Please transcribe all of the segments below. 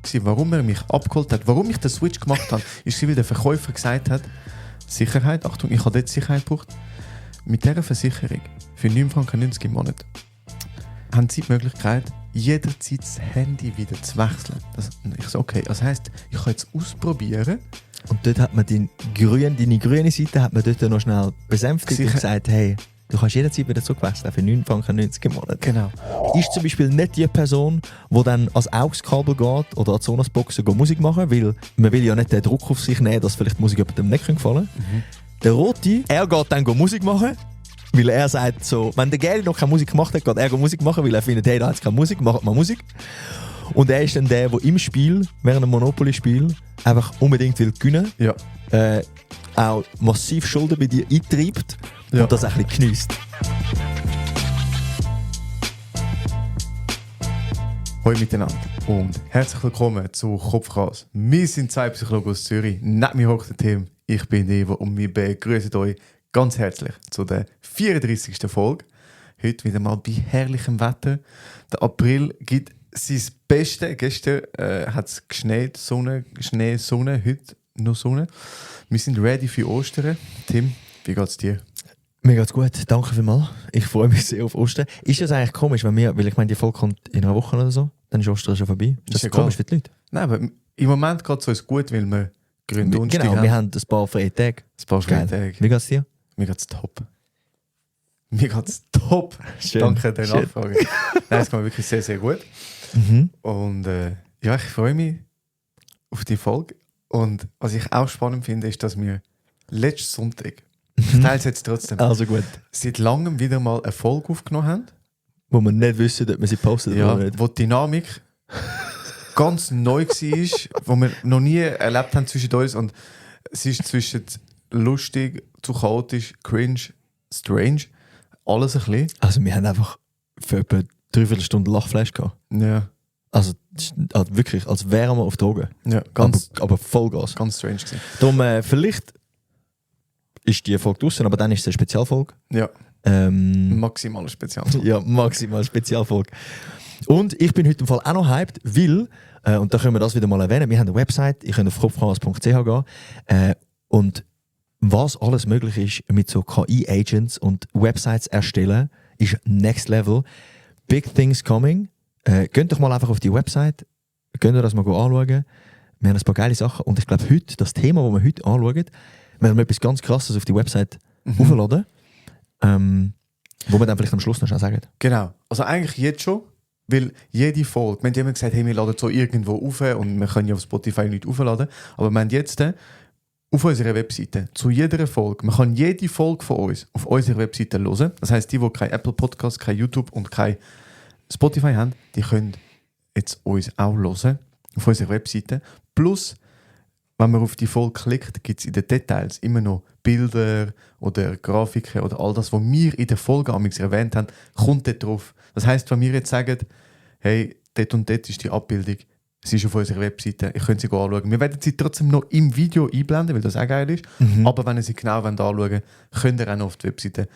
gewesen, warum er mich abgeholt hat, warum ich den Switch gemacht habe, ist, weil der Verkäufer gesagt hat, Sicherheit, Achtung, ich habe dort Sicherheit gebraucht, mit dieser Versicherung für 9,90 Franken im Monat haben Sie die Möglichkeit, jederzeit das Handy wieder zu wechseln. Ich so, okay, das heisst, ich kann jetzt ausprobieren. Und dort hat man deine grüne Seite hat man dort noch schnell besänftigt und gesagt, hey, du kannst jederzeit wieder zurückwechseln für 9,90 Franken im Monat. Genau. Ist zum Beispiel nicht die Person, die dann ans AUX-Kabel geht oder an die Sonos-Boxen Musik machen, weil man will ja nicht den Druck auf sich nehmen, dass vielleicht Musik jemandem nicht gefallen kann. Der Rote, er geht dann Musik machen, weil er sagt so, wenn der Geld noch keine Musik gemacht hat, geht er Musik machen, weil er findet, hey, da hat es keine Musik, macht mal Musik. Und er ist dann der im Spiel, während einem Monopoly-Spiel, einfach unbedingt will gewinnen. Ja. Auch massiv Schulden bei dir eintreibt und das ein bisschen geniesst. Hallo miteinander und herzlich willkommen zu Kopfchaos. Wir sind zwei Psychologen aus Zürich. Neben mir hockt der Tim, ich bin Evo und wir begrüßen euch ganz herzlich zu der 34. Folge. Heute wieder mal bei herrlichem Wetter. Der April gibt sein Bestes. Gestern hat es geschneit, Sonne, heute noch Sonne. Wir sind ready für Ostern. Tim, wie geht's dir? Mir geht's gut, danke vielmals. Ich freue mich sehr auf Ostern. Ist das eigentlich komisch, weil ich meine, die Folge kommt in einer Woche oder so, dann ist Ostern schon vorbei. Ist das komisch für die Leute? Nein, aber im Moment geht es uns gut, weil wir Gründonnerstag haben. Genau, wir haben ein paar freie Tage. Wie geht's dir? Mir geht's top. Schön. Danke der Nachfrage. Nein, es geht mir wirklich sehr, sehr gut. Und ich freue mich auf die Folge. Und was ich auch spannend finde, ist, dass wir letzten Sonntag, ich teile es jetzt trotzdem, also gut, seit langem wieder mal eine Folge aufgenommen haben. Wo wir nicht wissen, ob wir sie posten oder nicht. Wo die Dynamik ganz neu war, wo wir noch nie erlebt haben zwischen uns. Und es ist zwischen lustig, zu chaotisch, cringe, strange, alles ein bisschen. Also wir haben einfach für etwa 3/4 Stunde Lachfleisch gehabt. Ja. Also wirklich, als wären wir auf Drogen. Ja, aber Vollgas. Ganz strange gewesen. Darum, vielleicht ist die Folge draussen, aber dann ist es eine Spezialfolge. Ja. Maximal Spezialfolge. Ja, maximal Spezialfolge. Und ich bin heute im Fall auch noch hyped, weil, und da können wir das wieder mal erwähnen, wir haben eine Website, ihr könnt auf kopfchaos.ch gehen und was alles möglich ist mit so KI-Agents und Websites erstellen, ist next level. Big things coming. Geht doch mal einfach auf die Website, könnt ihr das mal anschauen. Wir haben ein paar geile Sachen und ich glaube heute, das Thema, das wir heute anschauen, werden wir etwas ganz Krasses auf die Website aufladen, wo wir dann vielleicht am Schluss noch sagen. Genau, also eigentlich jetzt schon, weil jede Folge, wir haben immer gesagt, hey, wir laden so irgendwo auf und wir können ja auf Spotify nicht aufladen, aber wir haben jetzt auf unserer Webseite, zu jeder Folge, man kann jede Folge von uns auf unserer Webseite hören. Das heisst, die kein Apple Podcast, kein YouTube und kein Spotify haben, die können jetzt uns auch hören auf unserer Webseite. Plus, wenn man auf die Folge klickt, gibt es in den Details immer noch Bilder oder Grafiken oder all das, was wir in der Folge erwähnt haben, kommt dort drauf. Das heisst, wenn wir jetzt sagen, hey, dort und dort ist die Abbildung, sie ist auf unserer Webseite, ich könnte sie anschauen. Wir werden sie trotzdem noch im Video einblenden, weil das auch geil ist. Aber wenn ihr sie genau anschauen wollt, könnt ihr auch noch auf die Webseite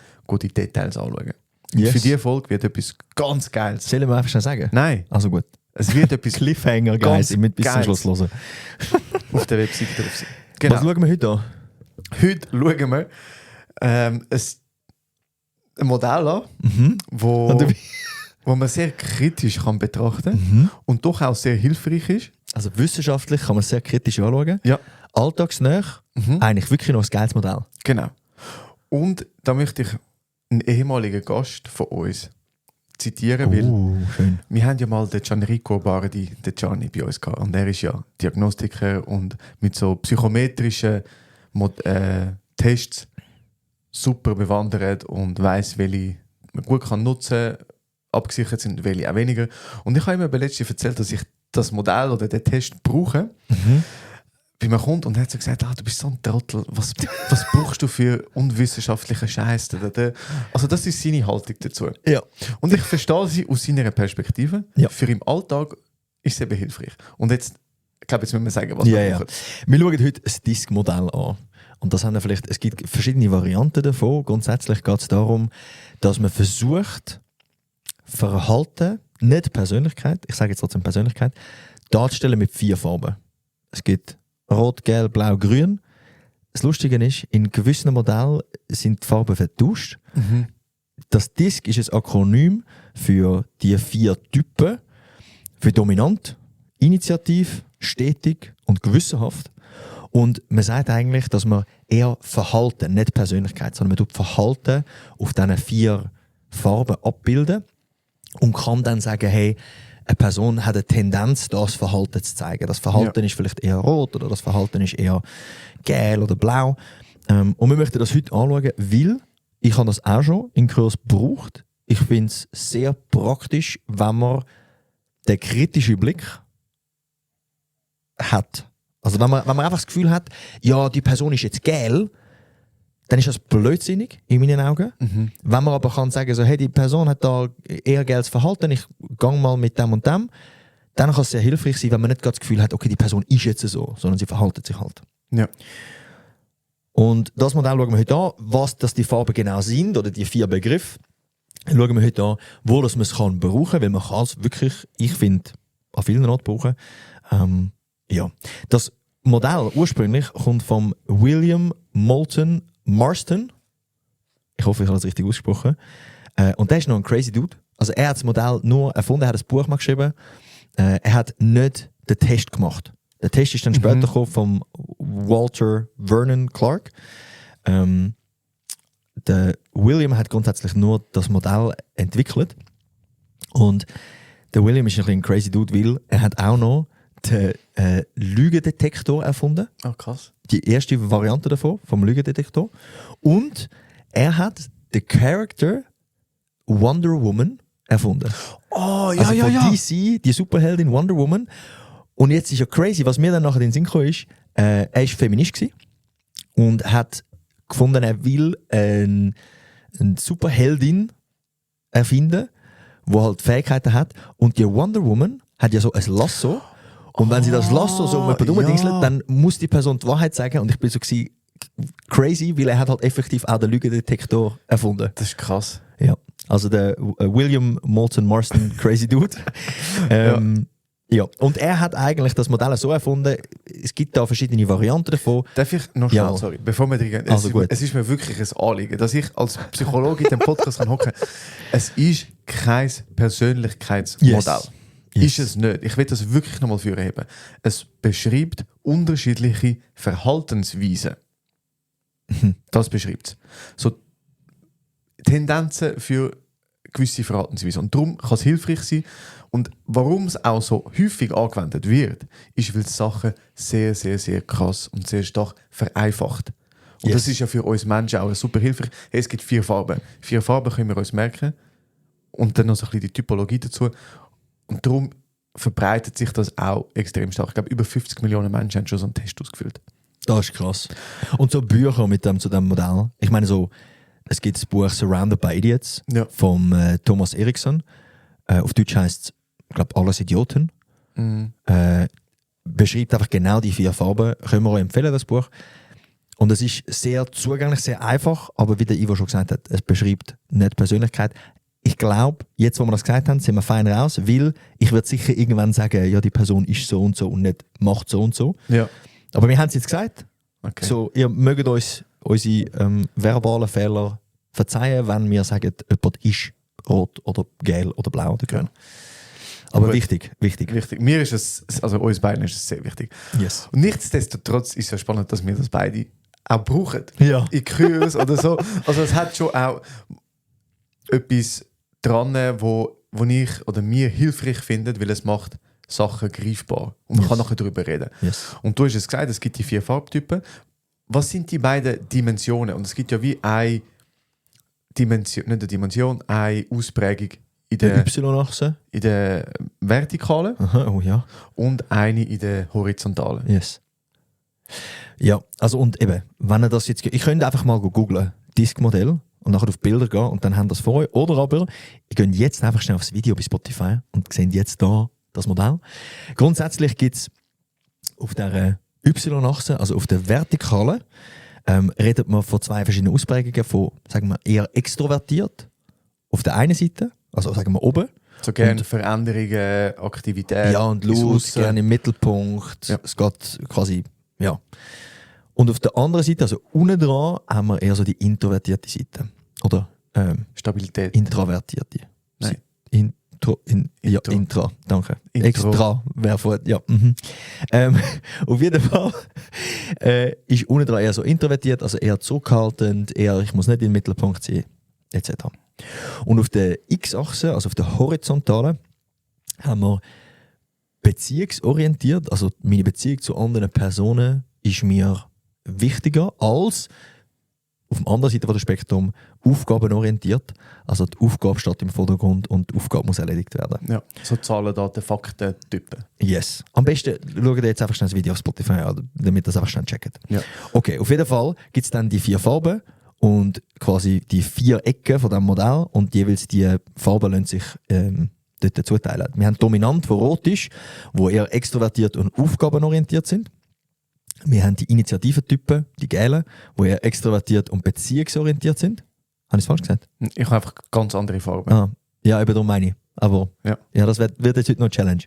die Details anschauen. Yes. Für diese Folge wird etwas ganz Geiles. Sollen wir einfach schon sagen? Nein. Also gut. Es wird etwas Cliffhanger, Guys. Ihr müsst bis zum Schluss hören. Auf der Webseite drauf sein. Genau. Was schauen wir heute an? Heute schauen wir ein Modell an, wo man sehr kritisch kann betrachten und doch auch sehr hilfreich ist. Also wissenschaftlich kann man es sehr kritisch anschauen. Ja. Alltagsnah, eigentlich wirklich noch ein geiles Modell. Genau. Und da möchte ich einen ehemaligen Gast von uns zitieren, weil schön. Wir haben ja mal den Gianrico Bardi, den Gianni, bei uns gehabt. Und er ist ja Diagnostiker und mit so psychometrischen Tests super bewandert und weiss, welche man gut kann nutzen kann, abgesichert sind, welche auch weniger. Und ich habe ihm letztens erzählt, dass ich das Modell oder den Test brauche. Bei mir kommt und hat so gesagt, du bist so ein Trottel, was brauchst du für unwissenschaftlichen Scheiß? Also das ist seine Haltung dazu. Ja. Und ich verstehe sie aus seiner Perspektive. Ja. Für im Alltag ist es eben hilfreich. Und jetzt, ich glaube, jetzt müssen wir sagen, was wir brauchen. Wir schauen heute ein Disk-Modell an. Und das haben wir es gibt verschiedene Varianten davon. Grundsätzlich geht es darum, dass man versucht, Verhalten, nicht Persönlichkeit, ich sage jetzt trotzdem Persönlichkeit, darzustellen mit 4 Farben. Es gibt Rot, Gelb, Blau, Grün. Das Lustige ist, in gewissen Modellen sind die Farben vertauscht. Das DISC ist ein Akronym für die 4 Typen, für dominant, initiativ, stetig und gewissenhaft. Und man sagt eigentlich, dass man eher Verhalten, nicht Persönlichkeit, sondern man tut Verhalten auf diesen 4 Farben abbilden und kann dann sagen, hey, eine Person hat eine Tendenz, das Verhalten zu zeigen. Das Verhalten ist vielleicht eher rot oder das Verhalten ist eher gelb oder blau. Und wir möchten das heute anschauen, weil ich habe das auch schon in Kurs gebraucht. Ich finde es sehr praktisch, wenn man den kritischen Blick hat. Also wenn man einfach das Gefühl hat, ja, die Person ist jetzt gelb, dann ist das blödsinnig in meinen Augen. Wenn man aber kann sagen, so, hey, die Person hat da eher gelbes Verhalten, ich gehe mal mit dem und dem, dann kann es sehr hilfreich sein, wenn man nicht gerade das Gefühl hat, okay, die Person ist jetzt so, sondern sie verhaltet sich halt. Ja. Und das Modell schauen wir heute an, was das die Farben genau sind, oder die 4 Begriffe. Schauen wir heute an, wo das man es kann brauchen, weil man kann es wirklich, ich finde, an vielen Orten brauchen. Ja. Das Modell ursprünglich kommt vom William Moulton Marston. Ich hoffe, ich habe das richtig ausgesprochen. Und der ist noch ein crazy Dude. Also er hat das Modell nur erfunden, er hat ein Buch mal geschrieben. Er hat nicht den Test gemacht. Der Test ist dann später gekommen vom Walter Vernon Clark. Der William hat grundsätzlich nur das Modell entwickelt. Und der William ist ein crazy Dude, weil er hat auch noch den Lügendetektor erfunden. Oh, krass. Die erste Variante davon, vom Lügendetektor. Und er hat den Charakter Wonder Woman erfunden. Oh, ja, also ja, von ja. DC, die Superheldin Wonder Woman. Und jetzt ist ja crazy, was mir dann nachher in den Sinn kam, ist, er war Feminist gewesen und hat gefunden, er will eine Superheldin erfinden, die halt Fähigkeiten hat. Und die Wonder Woman hat ja so ein Lasso. Und wenn sie das Lasso so um jemanden rumdingselt, dann muss die Person die Wahrheit sagen. Und ich bin so crazy, weil er hat halt effektiv auch den Lügendetektor erfunden. Das ist krass. Ja, also der William Moulton Marston, crazy Dude. Ja, und er hat eigentlich das Modell so erfunden, es gibt da verschiedene Varianten davon. Darf ich noch schnell, sorry, bevor wir drin gehen, es ist mir wirklich ein Anliegen, dass ich als Psychologe in dem Podcast kann hocken. Es ist kein Persönlichkeitsmodell. Yes. Ist es nicht. Ich will das wirklich nochmal hervorheben. Es beschreibt unterschiedliche Verhaltensweisen. Das beschreibt es. So Tendenzen für gewisse Verhaltensweisen. Und darum kann es hilfreich sein. Und warum es auch so häufig angewendet wird, ist, weil es Sachen sehr, sehr, sehr krass und sehr stark vereinfacht. Und das ist ja für uns Menschen auch super hilfreich. Hey, es gibt 4 Farben. 4 Farben können wir uns merken. Und dann noch so ein bisschen die Typologie dazu. Und darum verbreitet sich das auch extrem stark. Ich glaube, über 50 Millionen Menschen haben schon so einen Test ausgefüllt. Das ist krass. Und so Bücher zu dem Modell. Ich meine so, es gibt das Buch Surrounded by Idiots von Thomas Erikson. Auf Deutsch heisst es, ich glaube, alles Idioten. Beschreibt einfach genau die 4 Farben. Können wir euch empfehlen, das Buch. Und es ist sehr zugänglich, sehr einfach, aber wie der Ivo schon gesagt hat, es beschreibt nicht Persönlichkeit. Ich glaube, jetzt, wo wir das gesagt haben, sind wir fein raus, weil ich würde sicher irgendwann sagen, ja, die Person ist so und nicht macht so und so. Ja. Aber wir haben es jetzt gesagt. Okay. So, ihr mögt uns unsere verbalen Fehler verzeihen, wenn wir sagen, jemand ist rot oder gelb oder blau oder grün. Aber gut. Wichtig. Mir ist es, also uns beiden ist es sehr wichtig. Yes. Und nichtsdestotrotz ist es ja spannend, dass wir das beide auch brauchen. Ja. In Kurs oder so. Also es hat schon auch etwas dran, wo ich oder mir hilfreich finde, weil es macht Sachen greifbar. Und man kann nachher darüber reden. Yes. Und du hast es gesagt, es gibt die 4 Farbtypen. Was sind die beiden Dimensionen? Und es gibt ja wie eine Dimension, nicht eine Dimension, eine Ausprägung in der Y-Achse. in der Vertikalen Oh ja. und eine in der Horizontalen. Yes. Ja, also und eben, wenn ihr das jetzt... Ich könnte einfach mal googlen, Disk-Modell, und nachher auf Bilder gehen und dann haben das vor euch. Oder aber, ihr geht jetzt einfach schnell aufs Video bei Spotify und seht jetzt da das Modell. Grundsätzlich gibt es auf der Y-Achse, also auf der Vertikalen, redet man von 2 verschiedenen Ausprägungen von, sagen wir, eher extrovertiert auf der einen Seite, also sagen wir oben, So gerne Veränderungen, Aktivitäten. Ja, und laut, gerne im Mittelpunkt. Ja. Es geht quasi, ja. Und auf der anderen Seite, also unten dran, haben wir eher so die introvertierte Seite. Oder Stabilität. introvertierte. Nein. Ja, Intra, danke. Intro. Extra wäre vor, ja. Auf jeden Fall ist unten dran eher so introvertiert, also eher zurückhaltend, eher ich muss nicht im Mittelpunkt sein, etc. Und auf der X-Achse, also auf der horizontalen, haben wir beziehungsorientiert, also meine Beziehung zu anderen Personen ist mir wichtiger als auf der anderen Seite des Spektrum aufgabenorientiert. Also die Aufgabe steht im Vordergrund und die Aufgabe muss erledigt werden. Ja, so Zahlen, Daten, Fakten, Typen. Yes. Am besten schaut ihr jetzt einfach schnell das Video auf Spotify an, damit ihr das einfach schnell checkt. Ja. Okay, auf jeden Fall gibt es dann die 4 Farben und quasi die 4 Ecken von diesem Modell und jeweils die Farben lassen sich dort zuteilen. Wir haben dominant, wo rot ist, wo eher extrovertiert und aufgabenorientiert sind. Wir haben die Initiativentypen, die gelben, die eher extrovertiert und beziehungsorientiert sind. Habe ich es falsch gesagt? Ich habe einfach ganz andere Farben. Ah, ja, eben darum meine ich. Aber Ja. das wird jetzt heute noch eine Challenge.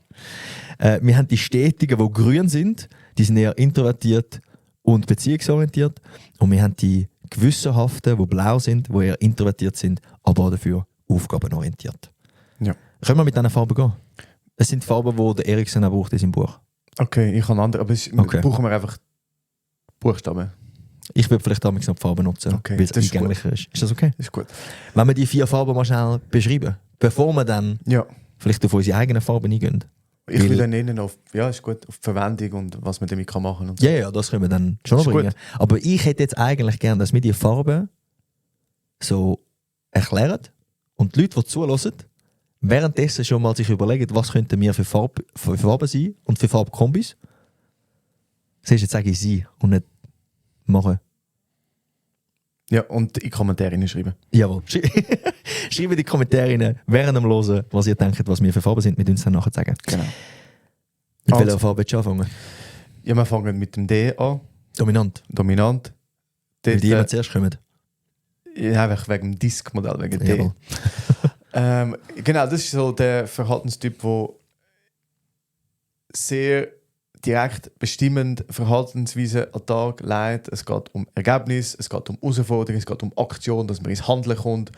Wir haben die Stetigen, die grün sind, die sind eher introvertiert und beziehungsorientiert. Und wir haben die gewissenhaften, die blau sind, die eher introvertiert sind, aber dafür aufgabenorientiert. Ja. Können wir mit diesen Farben gehen? Es sind Farben, die der Eriksen auch braucht in seinem Buch. Okay, ich habe andere, aber Okay. brauchen wir einfach Buchstaben. Ich würde vielleicht damals noch die Farben nutzen, Okay, weil es das ist eingänglicher ist. Ist das okay? Ist gut. Wenn wir die 4 Farben mal schnell beschreiben, bevor wir dann Ja. vielleicht auf unsere eigenen Farben eingehen. Ich Weil- will dann nennen auf, ja, ist gut, auf die Verwendung und was man damit machen kann. Und so. Ja, das können wir dann schon noch Ist bringen. Aber ich hätte jetzt eigentlich gerne, dass wir die Farben so erklären und die Leute, die zulassen, währenddessen schon mal sich überlegen, was könnten wir für Farben sein und für Farbkombis. Siehst du, jetzt sage ich sie und nicht machen. Ja, und in die Kommentare schreiben. Jawohl. Schreibt in die Kommentare rein, während dem Hören, was ihr denkt, was wir für Farben sind, mit uns dann nachher sagen. Genau. Mit Also. welcher Farbe willst du anfangen? Ja, wir fangen mit dem D an, Dominant. dominant. Weil Dort, die immer zuerst kommen. ja, einfach wegen dem Disk-Modell, wegen D. Jawohl. Genau, das ist so der Verhaltenstyp, der sehr direkt bestimmend Verhaltensweise an den Tag legt. Es geht um Ergebnis, es geht um Herausforderung, es geht um Aktion, dass man ins Handeln kommt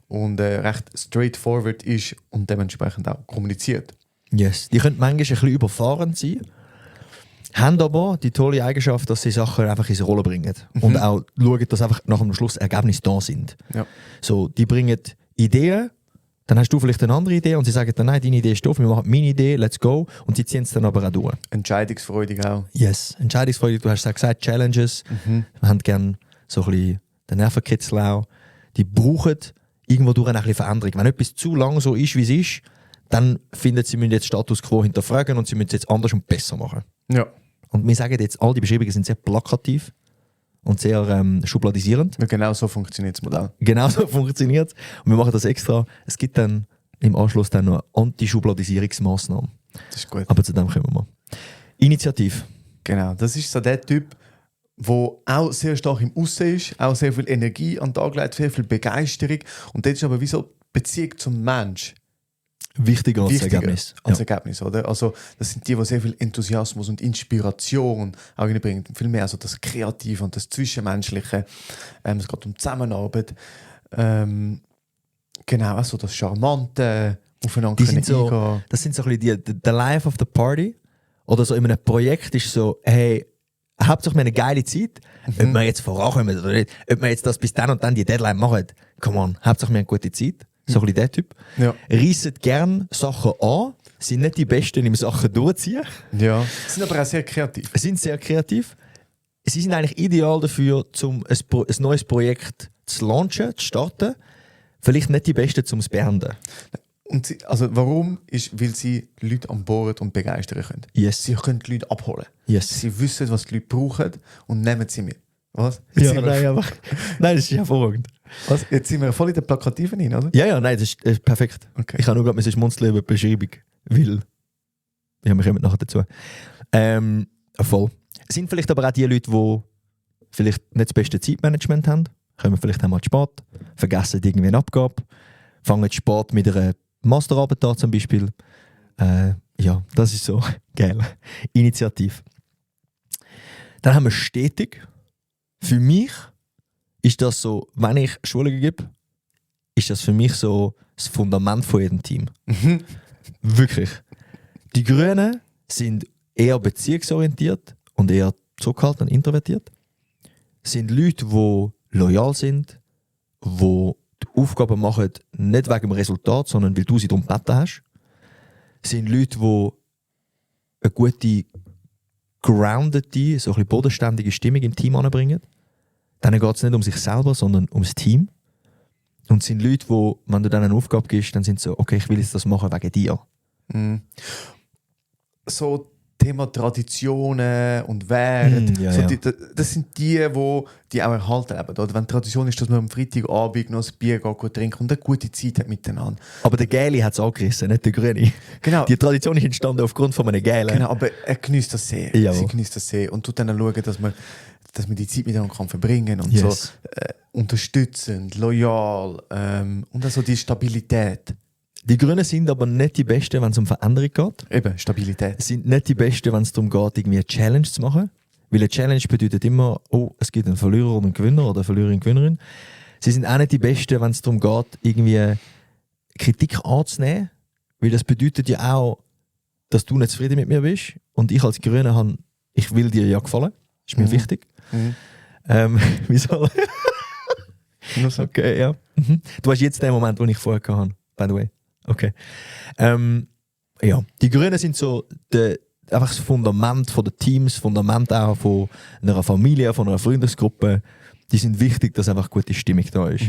und recht straightforward ist und dementsprechend auch kommuniziert. Yes. Die können manchmal ein bisschen überfahrend sein, haben aber die tolle Eigenschaft, dass sie Sachen einfach in die Rolle bringen. Und auch schauen, dass einfach nach dem Schluss Ergebnisse da sind. Ja. So, die bringen Ideen, dann hast du vielleicht eine andere Idee und sie sagen dann, nein, deine Idee ist doof, wir machen meine Idee, let's go. Und sie ziehen es dann aber auch durch. Entscheidungsfreudig auch. Yes. Entscheidungsfreudig, du hast es gesagt, Challenges. Wir haben gerne so ein bisschen den Nervenkitzel auch. Die brauchen irgendwo durch eine Veränderung. Wenn etwas zu lang so ist, wie es ist, dann finden sie müssen jetzt Status Quo hinterfragen und sie müssen es jetzt anders und besser machen. Ja. Und wir sagen jetzt, all die Beschreibungen sind sehr plakativ und sehr schubladisierend. Ja, genau so funktioniert das Modell. Genauso funktioniert es. Und wir machen das extra. Es gibt dann im Anschluss dann noch Anti-Schubladisierungsmaßnahmen. Das ist gut. Aber zu dem kommen wir. Initiativ. Genau, das ist so der Typ, der auch sehr stark im Aussen ist, auch sehr viel Energie an den Tag legt, sehr viel Begeisterung. Und das ist aber wie so die Beziehung zum Mensch. Wichtiger als Wichtiger Ergebnis. als Ja. Ergebnis, oder? Also, das sind die sehr viel Enthusiasmus und Inspiration auch reinbringen. Viel mehr also das Kreative und das Zwischenmenschliche. Es geht um Zusammenarbeit. Genau, also das Charmante, aufeinander Die sind so, eingehen. das sind so ein bisschen die Life of the Party. Oder so in einem Projekt ist so, hey, hauptsächlich eine geile Zeit, ob wir jetzt vorankommen oder nicht, ob wir jetzt das bis dann und dann die Deadline machen. Come on, hauptsächlich wir eine gute Zeit. So ein bisschen der Typ. Ja. Reissen gern Sachen an, sind nicht die Besten im Sachen durchziehen, Ja. Sind aber auch sehr kreativ. sind sehr kreativ. Sie sind eigentlich ideal dafür, um ein neues Projekt zu launchen, zu starten. Vielleicht nicht die Besten, um es zu beenden. Und sie, also warum? Ist, weil sie Leute an Bord und begeistern können. Yes. Sie können die Leute abholen. Yes. Sie wissen, was die Leute brauchen und nehmen sie mit. Was? Ja, sind wir, nein, aber nein, das ist hervorragend. was? Jetzt sind wir voll in der Plakativen hin, oder? Ja, nein, das ist perfekt. Okay. Ich habe nur gerade schmunzeln über die Beschreibung, weil wir kommen nachher dazu. Voll. Es sind vielleicht aber auch die Leute, die vielleicht nicht das beste Zeitmanagement haben, kommen vielleicht einmal zu spät, vergessen irgendwie eine Abgabe, fangen zu spät mit einer Masterarbeit da zum Beispiel. Ja, das ist so geil. Initiativ. Dann haben wir stetig. Für mich ist das so, wenn ich Schulungen gebe, ist das für mich so das Fundament von jedem Team. Wirklich. Die Grünen sind eher beziehungsorientiert und eher zurückhaltend und introvertiert. Sind Leute, die loyal sind, die die Aufgaben machen, nicht wegen dem Resultat, sondern weil du sie darum gebeten hast. Sind Leute, die eine gute, groundete, so ein bisschen bodenständige Stimmung im Team anbringen. Dann geht es nicht um sich selber, sondern ums Team. Und sind Leute, die, wenn du dann eine Aufgabe gibst, dann sind sie so, okay, ich will jetzt das machen wegen dir. Mhm. So Thema Traditionen und Werte, so das sind die auch erhalten haben. Oder wenn die Tradition ist, dass man am Freitagabend noch ein Bier gut trinkt und eine gute Zeit hat miteinander. Aber der Geile hat es angerissen, nicht der Grüne. Genau. Die Tradition ist entstanden aufgrund von einem Geilen. Genau, aber er genießt das sehr. Jawohl. Sie genießt das sehr und tut dann schauen, dass man die Zeit miteinander kann verbringen kann und Yes. so unterstützend, loyal und also die Stabilität. Die Grünen sind aber nicht die Besten, wenn es um Veränderung geht. Eben, Stabilität. Sind nicht die Besten, wenn es darum geht, irgendwie eine Challenge zu machen. Weil eine Challenge bedeutet immer, oh, es gibt einen Verlierer und einen Gewinner oder eine Verliererin und Gewinnerin. Sie sind auch nicht die Besten, wenn es darum geht, irgendwie Kritik anzunehmen. Weil das bedeutet ja auch, dass du nicht zufrieden mit mir bist. Und ich als Grüner ich will dir ja gefallen. Ist mir wichtig. Wieso? Nur so. Okay, ja. Du hast jetzt den Moment, den ich vorher hatte, by the way. Okay. Ja, die Grünen sind so einfach das Fundament von den Teams, das Fundament auch von einer Familie, von einer Freundesgruppe. Die sind wichtig, dass einfach gute Stimmung da ist.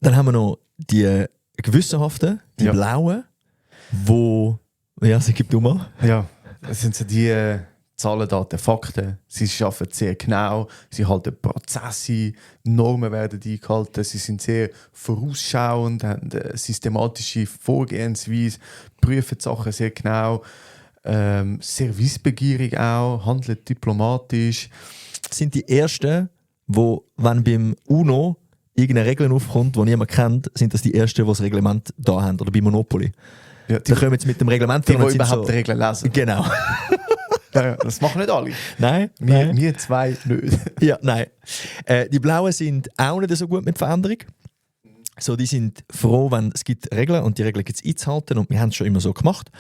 Dann haben wir noch die Gewissenhaften, die Blauen, wo... Ja, sie gibt mal. Ja, das sind so die Zahlen, Daten, Fakten. Sie arbeiten sehr genau, sie halten Prozesse, Normen werden eingehalten, sie sind sehr vorausschauend, haben eine systematische Vorgehensweise, prüfen die Sachen sehr genau, sehr wissbegierig auch, handeln diplomatisch. Sind die Ersten, wo, wenn beim UNO irgendeine Regel aufkommt, die niemand kennt, sind das die Ersten, die das Reglement da haben, oder bei Monopoly. Ja, Da kommen jetzt mit dem Reglement die und sind überhaupt so, die Regeln lesen. Genau. Ja, das machen nicht alle. Nein. Wir zwei nicht. Ja, nein. Die Blauen sind auch nicht so gut mit Veränderung. So, die sind froh, wenn es gibt Regeln und die Regeln gibt es einzuhalten und wir haben es schon immer so gemacht.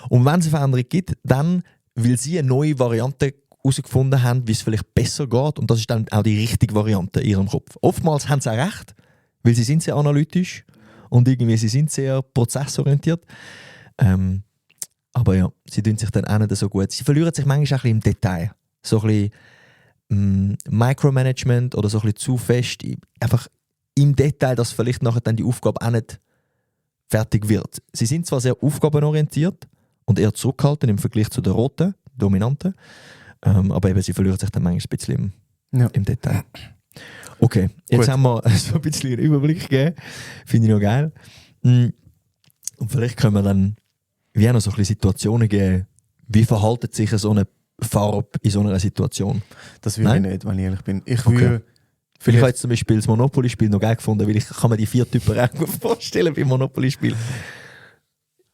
Und wenn es eine Veränderung gibt, dann, weil sie eine neue Variante herausgefunden haben, wie es vielleicht besser geht und das ist dann auch die richtige Variante in ihrem Kopf. Oftmals haben sie auch recht, weil sie sind sehr analytisch und irgendwie sie sind sehr prozessorientiert. Aber ja, sie tun sich dann auch nicht so gut. Sie verlieren sich manchmal auch ein bisschen im Detail. So ein bisschen Micromanagement oder so ein bisschen zu fest. Einfach im Detail, dass vielleicht nachher dann die Aufgabe auch nicht fertig wird. Sie sind zwar sehr aufgabenorientiert und eher zurückhaltend im Vergleich zu den roten, dominanten, aber eben, sie verlieren sich dann manchmal ein bisschen im Detail. Okay, jetzt haben wir so ein bisschen einen Überblick gegeben. Finde ich noch geil. Und vielleicht können wir dann wie auch noch so ein bisschen Situationen geben, wie verhaltet sich so eine Farbe in so einer Situation? Das will ich nicht, wenn ich ehrlich bin. Ich Okay. würde Vielleicht habe ich jetzt zum Beispiel das Monopoly-Spiel noch geil gefunden, weil ich kann mir die 4 Typen auch gut vorstellen beim Monopoly-Spiel.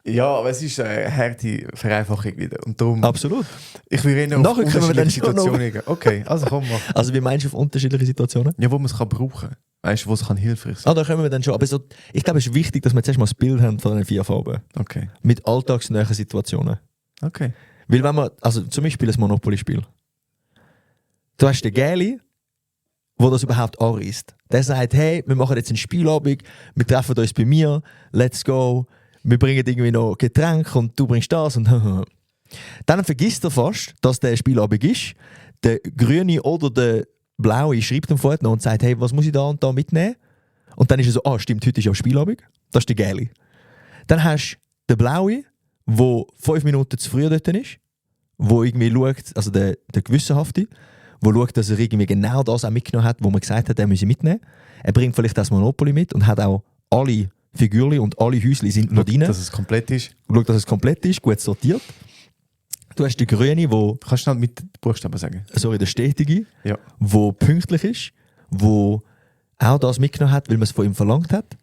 Ja, aber es ist eine harte Vereinfachung wieder. Und darum, Absolut. ich will eher auf Nachher können wir dann unterschiedliche schon noch- Situationen gehen. Okay, also komm mal. Also wie meinst du auf unterschiedliche Situationen? Ja, wo man es kann brauchen. Weißt du, wo es kann hilfreich sein. Da kommen wir dann schon. Aber so, ich glaube, es ist wichtig, dass wir zuerst mal das Bild haben von den 4 Farben. Okay. Mit alltagsnähen Situationen. Okay. Weil wenn man, also zum Beispiel ein Monopoly-Spiel. Du hast den Gäli, der das überhaupt anreißt. Der sagt, hey, wir machen jetzt einen Spielabend, wir treffen uns bei mir, let's go, wir bringen irgendwie noch Getränke und du bringst das und dann vergisst er fast, dass der Spielabend ist. Der Grüne oder der Blaue schreibt ihm vorher noch und sagt, hey, was muss ich da und da mitnehmen? Und dann ist er so, stimmt, heute ist ja Spielabend. Das ist der Gäli. Dann hast du den Blaue, der 5 Minuten zu früh dort ist, wo irgendwie schaut, also der Gewissenhafte, der schaut, dass er irgendwie genau das auch mitgenommen hat, wo man gesagt hat, er müsse mitnehmen. Er bringt vielleicht das Monopoly mit und hat auch alle Figürchen und alle Häuschen sind noch drin. Dass es komplett ist. Schaut, dass es komplett ist, gut sortiert. Du hast den Grüne, der Kannst du schnell mit Buchstaben sagen? der Stetige, Ja. der pünktlich ist, der auch das mitgenommen hat, weil man es von ihm verlangt hat.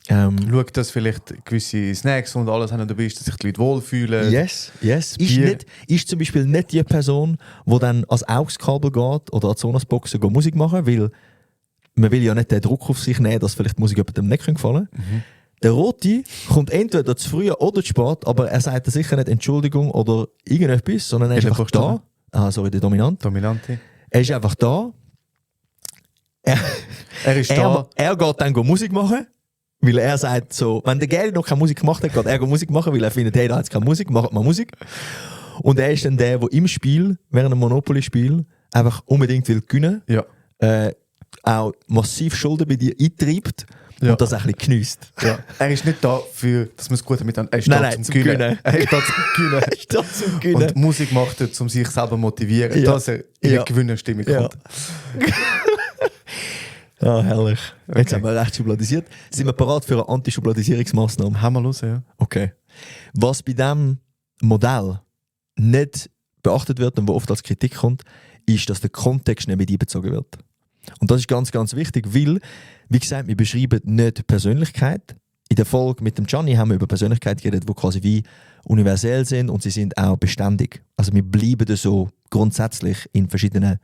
Schau, dass vielleicht gewisse Snacks und alles haben dabei ist, dass sich die Leute wohlfühlen. Yes. Bier. Ist zum Beispiel nicht die Person, die dann ans AUX-Kabel geht oder an die Sonos-Boxen Musik machen, weil man will ja nicht den Druck auf sich nehmen, dass vielleicht die Musik jemandem nicht gefallen kann. Der Rote kommt entweder zu früh oder zu spät, aber er sagt sicher nicht Entschuldigung oder irgendetwas, sondern er ist einfach da. Der Dominante. Er ist einfach da. Er ist da. Er geht dann Musik machen, weil er sagt so, wenn der Gary noch keine Musik gemacht hat, geht er Musik machen, weil er findet, hey, da hat es keine Musik, macht mal Musik. Und er ist dann der im Spiel, während einem Monopoly-Spiel, einfach unbedingt will gewinnen. Ja. Auch massiv Schulden bei dir eintreibt und das ein bisschen geniesst. Ja. Er ist nicht da, dass man es gut miteinander. Er ist da zum Gewinnen. Er ist da zum Gewinnen. Und Musik macht er, um sich selber motivieren, dass er in die Gewinnerstimmung kommt. Herrlich. Okay. Jetzt haben wir recht schubladisiert. Sind wir bereit für eine Antischubladisierungsmaßnahme? Haben wir los, ja. Okay. Was bei diesem Modell nicht beachtet wird und wo oft als Kritik kommt, ist, dass der Kontext nicht mit einbezogen wird. Und das ist ganz, ganz wichtig, weil, wie gesagt, wir beschreiben nicht Persönlichkeit. In der Folge mit dem Gianni haben wir über Persönlichkeit geredet, die quasi wie universell sind und sie sind auch beständig. Also wir bleiben so grundsätzlich in verschiedenen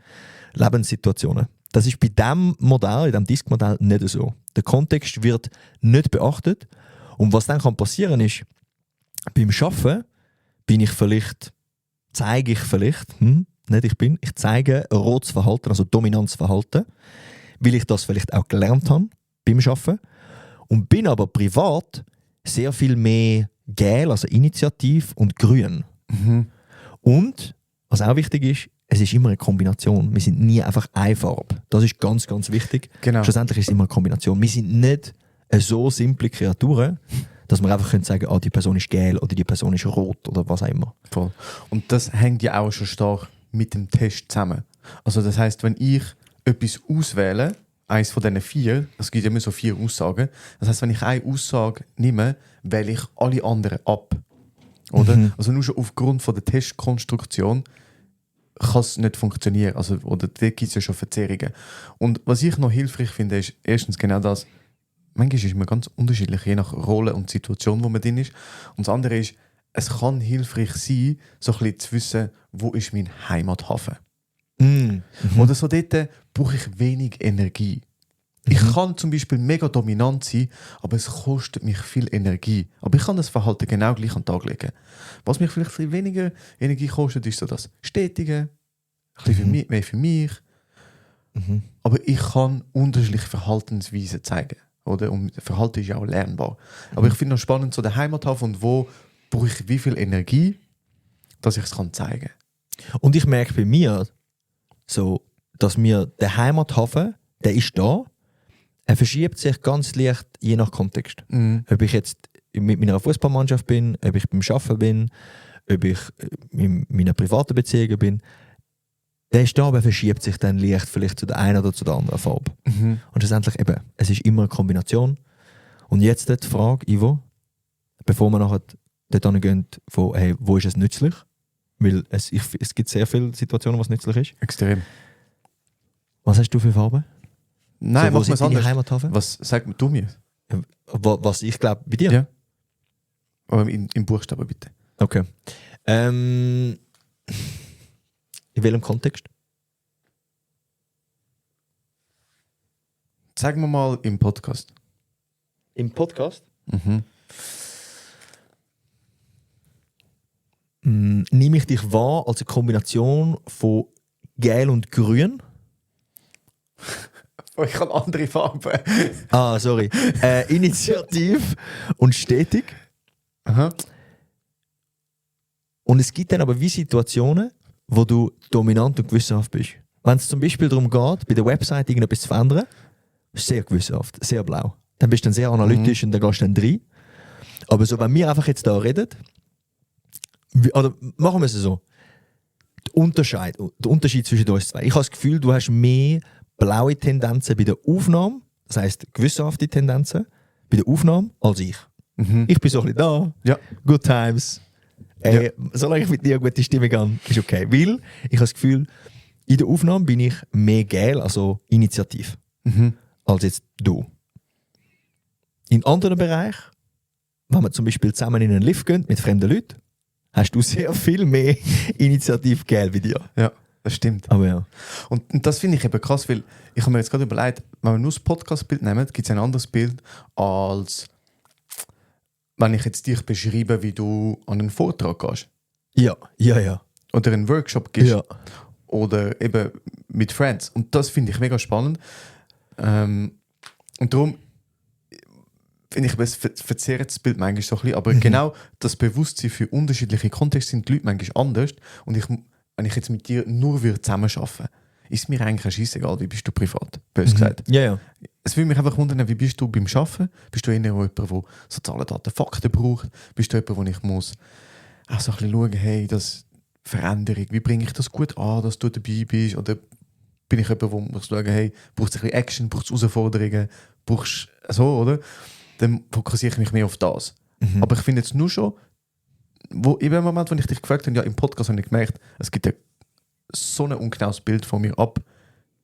Lebenssituationen. Das ist bei diesem Modell, in diesem Disk-Modell nicht so. Der Kontext wird nicht beachtet. Und was dann passieren kann, ist, beim Arbeiten zeige ein rotes Verhalten, also Dominanzverhalten, weil ich das vielleicht auch gelernt habe beim Arbeiten. Und bin aber privat sehr viel mehr gel, also initiativ und grün. Und, was auch wichtig ist, es ist immer eine Kombination. Wir sind nie einfach eine Farbe. Das ist ganz, ganz wichtig. Genau. Schlussendlich ist es immer eine Kombination. Wir sind nicht so simple Kreaturen, dass wir einfach sagen können, die Person ist gel oder die Person ist rot oder was auch immer. Voll. Und das hängt ja auch schon stark mit dem Test zusammen. Also das heisst, wenn ich etwas auswähle, eins von diesen 4, es gibt immer so 4 Aussagen, das heisst, wenn ich eine Aussage nehme, wähle ich alle anderen ab. Oder? Also nur schon aufgrund von der Testkonstruktion kann es nicht funktionieren. Also, oder da gibt es ja schon Verzerrungen. Und was ich noch hilfreich finde, ist erstens genau das, manchmal ist man ganz unterschiedlich, je nach Rolle und Situation, wo man drin ist. Und das andere ist, es kann hilfreich sein, so ein bisschen zu wissen, wo ist mein Heimathafen. Oder so dort brauche ich wenig Energie. Ich kann zum Beispiel mega dominant sein, aber es kostet mich viel Energie. Aber ich kann das Verhalten genau gleich an den Tag legen. Was mich vielleicht viel weniger Energie kostet, ist so das Stetige, ein bisschen mehr für mich. Aber ich kann unterschiedliche Verhaltensweisen zeigen. Oder? Und Verhalten ist ja auch lernbar. Aber ich finde es spannend, so den Heimathafen und wo brauche ich wie viel Energie, dass ich es zeigen kann. Und ich merke bei mir, so, dass mir der Heimathafen, der ist da, er verschiebt sich ganz leicht je nach Kontext. Ob ich jetzt mit meiner Fußballmannschaft bin, ob ich beim Arbeiten bin, ob ich in meiner privaten Beziehung bin, der ist da, aber verschiebt sich dann leicht vielleicht zu der einen oder zu der anderen Farbe. Und schlussendlich eben, es ist immer eine Kombination. Und jetzt die Frage, Ivo, bevor wir nachher dort gehen, von, hey, wo ist es nützlich? Weil es gibt sehr viele Situationen, wo es nützlich ist. Extrem. Was hast du für Farben? Nein, so, wo ist deine Heimathafen? Was sag du mir? Was ich glaube, bei dir? Ja. Aber in Buchstaben bitte. Okay. In welchem Kontext? Sagen wir mal im Podcast. Im Podcast? Nehme ich dich wahr als eine Kombination von Gel und Grün? Ich habe andere Farben. Sorry. Initiativ und stetig. Aha. Und es gibt dann aber wie Situationen, wo du dominant und gewissenhaft bist. Wenn es zum Beispiel darum geht, bei der Website irgendetwas zu verändern, sehr gewissenhaft, sehr blau. Dann bist du dann sehr analytisch und dann gehst du dann rein. Aber so, wenn wir einfach jetzt da reden, oder machen wir es so, der Unterschied zwischen uns zwei. Ich habe das Gefühl, du hast mehr blaue Tendenzen bei der Aufnahme, das heisst gewissenhafte Tendenzen bei der Aufnahme, als ich. Ich bin so ein bisschen da, Ja. good times. Solange ich mit dir eine gute Stimmung habe, ist okay. Weil ich habe das Gefühl, in der Aufnahme bin ich mehr gel, also initiativ, als jetzt du. In anderen Bereichen, wenn wir zum Beispiel zusammen in einen Lift gehen mit fremden Leuten, hast du sehr viel mehr Initiative gegeben wie dir. Ja, das stimmt. Aber ja. Und das finde ich eben krass, weil ich habe mir jetzt gerade überlegt, wenn wir nur das Podcast-Bild nehmen, gibt es ein anderes Bild, als wenn ich jetzt dich beschreibe, wie du an einen Vortrag gehst. Ja. Oder einen Workshop gibst. Ja. Oder eben mit Friends. Und das finde ich mega spannend. Und darum finde ich, es verzerrt das Bild manchmal so ein bisschen. Aber genau das Bewusstsein für unterschiedliche Kontexte sind die Leute manchmal anders. Und wenn ich jetzt mit dir nur zusammen arbeiten würde, ist mir eigentlich scheissegal, wie bist du privat, bös gesagt. Ja. Es würde mich einfach wundern, wie bist du beim Arbeiten? Bist du eher jemand, der so Zahlen, Daten, Fakten braucht? Bist du jemand, wo ich muss auch so ein bisschen schauen, hey, das Veränderung, wie bringe ich das gut an, dass du dabei bist? Oder bin ich jemand, wo muss schauen, hey, brauchst du ein bisschen Action, brauchst du Herausforderungen, brauchst du so, oder? Dann fokussiere ich mich mehr auf das. Aber ich finde jetzt nur schon, in dem Moment, wo ich dich gefragt habe, ja, im Podcast habe ich gemerkt, es gibt so ein ungenaues Bild von mir ab,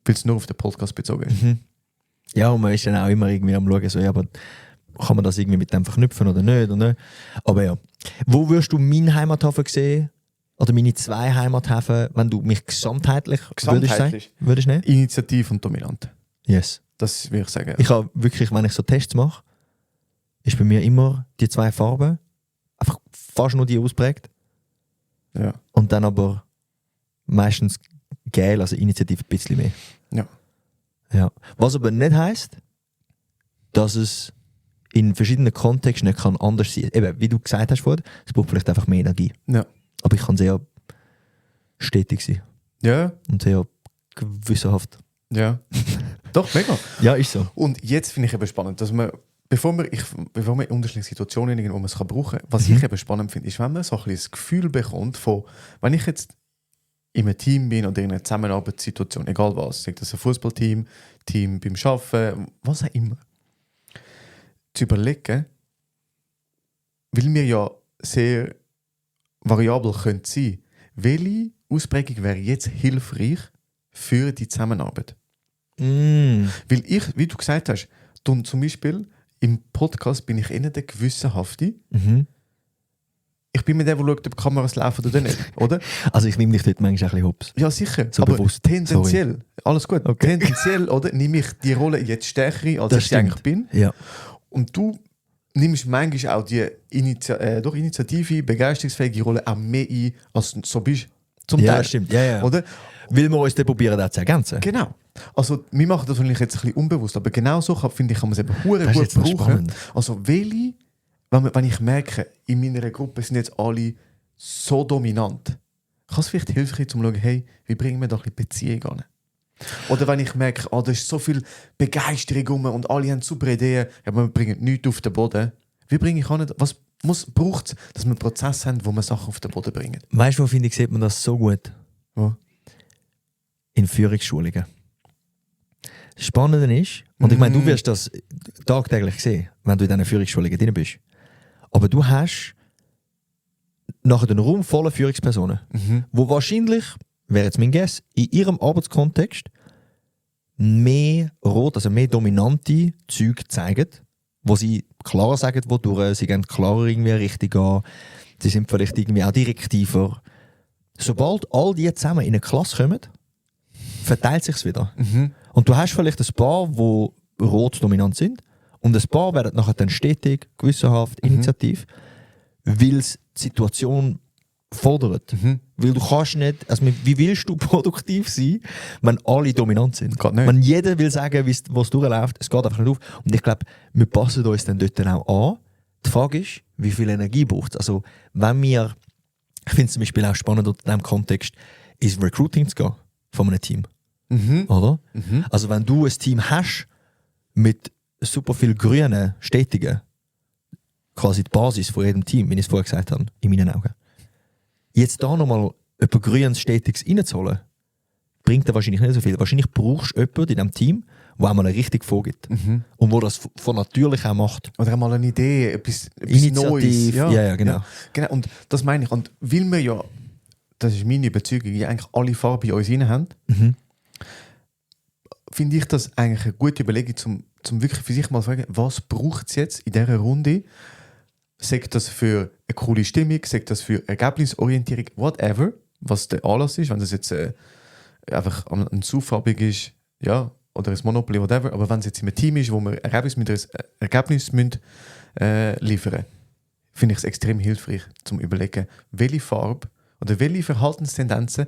weil es nur auf den Podcast bezogen ist. Ja, und man ist dann auch immer irgendwie am schauen, so, ja, aber kann man das irgendwie mit dem verknüpfen oder nicht? Oder? Aber ja. Wo würdest du meinen Heimathafen sehen? Oder meine 2 Heimathafen, wenn du mich gesamtheitlich würdest nehmen? Initiativ und dominant. Yes. Das würde ich sagen. Ich habe wirklich, wenn ich so Tests mache, ist bei mir immer die 2 Farben, einfach fast nur die ausprägt. Ja. Und dann aber meistens geil, also Initiative ein bisschen mehr. Ja. Was aber nicht heisst, dass es in verschiedenen Kontexten nicht kann anders sein. Eben, wie du gesagt hast vorhin, es braucht vielleicht einfach mehr Energie. Ja. Aber ich kann sehr stetig sein. Ja. Und sehr gewissenhaft. Ja. Doch, mega. Ja, ist so. Und jetzt finde ich eben spannend, dass man, bevor man in unterschiedlichen Situationen wo man es brauchen kann, was ich eben spannend finde, ist, wenn man so ein bisschen das Gefühl bekommt von, wenn ich jetzt in einem Team bin oder in einer Zusammenarbeitssituation, egal was, sei das ein Fußballteam, Team beim Arbeiten, was auch immer, zu überlegen, weil wir ja sehr variabel können sein, welche Ausprägung wäre jetzt hilfreich für die Zusammenarbeit? Weil ich, wie du gesagt hast, zum Beispiel im Podcast bin ich eher der Gewissenhafte. Ich bin mir der, der schaut, ob die Kameras laufen oder nicht, oder? Also ich nehme dich dort manchmal ein bisschen hops. Ja, sicher. So aber bewusst. tendenziell, Sorry. alles gut, Okay. tendenziell oder, nehme ich die Rolle jetzt stärker ein, als Das ich sie eigentlich bin. Ja. Und du nimmst manchmal auch die Initiative, begeisterungsfähige Rolle auch mehr ein, als du so bist. Zum Ja, Teil. stimmt. Ja. Oder? Weil wir uns dann probieren, das zu ergänzen. Genau. Also, wir machen das vielleicht jetzt ein bisschen unbewusst, aber genau so finde ich, kann man es eben Das ist gut jetzt noch brauchen. spannend. Also, welche, wenn ich merke, in meiner Gruppe sind jetzt alle so dominant, kann es vielleicht hilfreich sein, um zu schauen, hey, wie bringen wir da ein bisschen Beziehung an? Oder wenn ich merke, da ist so viel Begeisterung rum und alle haben super Ideen, aber wir bringen nichts auf den Boden. Wie bringe ich an? Was braucht es, dass wir einen Prozess haben, wo wir Sachen auf den Boden bringen? Weißt du, wo finde ich, sieht man das so gut? Wo? In Führungsschulungen. Das Spannende ist, und ich meine, du wirst das tagtäglich sehen, wenn du in diesen Führungsschulungen drin bist. Aber du hast nachher den Raum voller Führungspersonen, wo wahrscheinlich, wäre jetzt mein Guess, in ihrem Arbeitskontext mehr rot, also mehr dominante Züge zeigen, wo sie klar sagen, wodurch sie gehen klarer irgendwie richtig gehen, sie sind vielleicht irgendwie auch direktiver. Sobald all die zusammen in eine Klasse kommen, verteilt sich es wieder. Und du hast vielleicht ein paar, die rot dominant sind, und ein paar werden nachher dann stetig, gewissenhaft, initiativ, weil es die Situation fordert. Weil du kannst nicht, also wie willst du produktiv sein, wenn alle dominant sind? Geht nicht. Wenn jeder will sagen, was durchläuft, es geht einfach nicht auf. Und ich glaube, wir passen uns dann dort auch an. Die Frage ist, wie viel Energie braucht es? Also, wenn wir, ich finde es zum Beispiel auch spannend unter diesem Kontext, ins Recruiting zu gehen von einem Team. Oder? Also, wenn du ein Team hast mit super viel grünen, stetigen, quasi die Basis von jedem Team, wie ich es vorher gesagt habe, in meinen Augen. Jetzt da nochmal etwas Grünes, Stetiges reinzuholen, bringt da wahrscheinlich nicht so viel. Wahrscheinlich brauchst du jemanden in diesem Team, der einmal eine Richtung vorgibt. Und der das von natürlich auch macht. Oder einmal eine Idee, etwas Initiativ, Neues. ja, genau. Genau. Und das meine ich. Und weil wir ja, das ist meine Überzeugung, ja eigentlich alle Farben in uns rein haben, finde ich das eigentlich eine gute Überlegung, zum wirklich für sich mal zu fragen, was braucht es jetzt in dieser Runde? Sagt das für eine coole Stimmung, sagt das für Ergebnisorientierung, whatever, was der Anlass ist, wenn das jetzt einfach ein Saufabend ist, ja, oder ein Monopoly, whatever, aber wenn es jetzt in einem Team ist, wo wir Ergebnis müssen, liefern, finde ich es extrem hilfreich, zum überlegen, welche Farbe oder welche Verhaltenstendenzen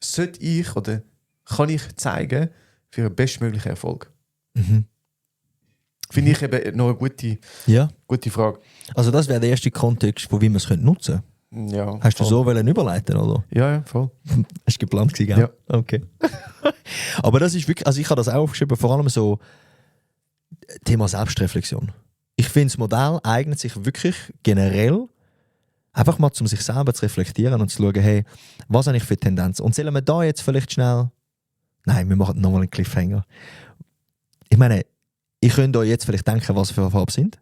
sollte ich oder kann ich zeigen für einen bestmöglichen Erfolg. Finde ich eben noch eine gute Frage. Also das wäre der erste Kontext, wo wie man es nutzen könnte. Ja, Hast du so überleiten, oder? Ja, voll. Hast du geplant gewesen, gell? Ja. Okay. Aber das ist wirklich, also ich habe das auch aufgeschrieben, vor allem so Thema Selbstreflexion. Ich finde, das Modell eignet sich wirklich generell einfach mal, um sich selber zu reflektieren und zu schauen, hey, was habe ich für Tendenzen? Und sollen wir da jetzt vielleicht schnell... Nein, wir machen nochmal einen Cliffhanger. Ich meine, ihr könnt euch jetzt vielleicht denken, was für Farben sind.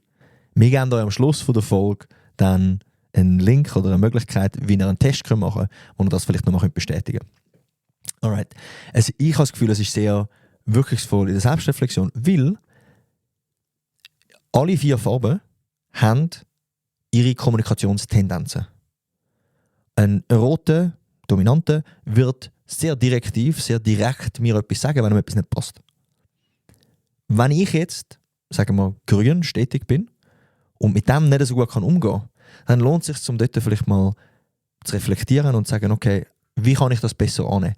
Wir geben euch am Schluss von der Folge dann einen Link oder eine Möglichkeit, wie ihr einen Test machen könnt, wo ihr das vielleicht nochmal bestätigen könnt. Alright. Also ich habe das Gefühl, es ist sehr wirkungsvoll in der Selbstreflexion, weil alle 4 Farben haben ihre Kommunikationstendenzen. Ein roter, dominanter, wird sehr direktiv, sehr direkt mir etwas sagen, wenn ihm etwas nicht passt. Wenn ich jetzt, sagen wir, grün, stetig bin und mit dem nicht so gut umgehen kann, dann lohnt es sich, um dort vielleicht mal zu reflektieren und zu sagen, okay, wie kann ich das besser annehmen?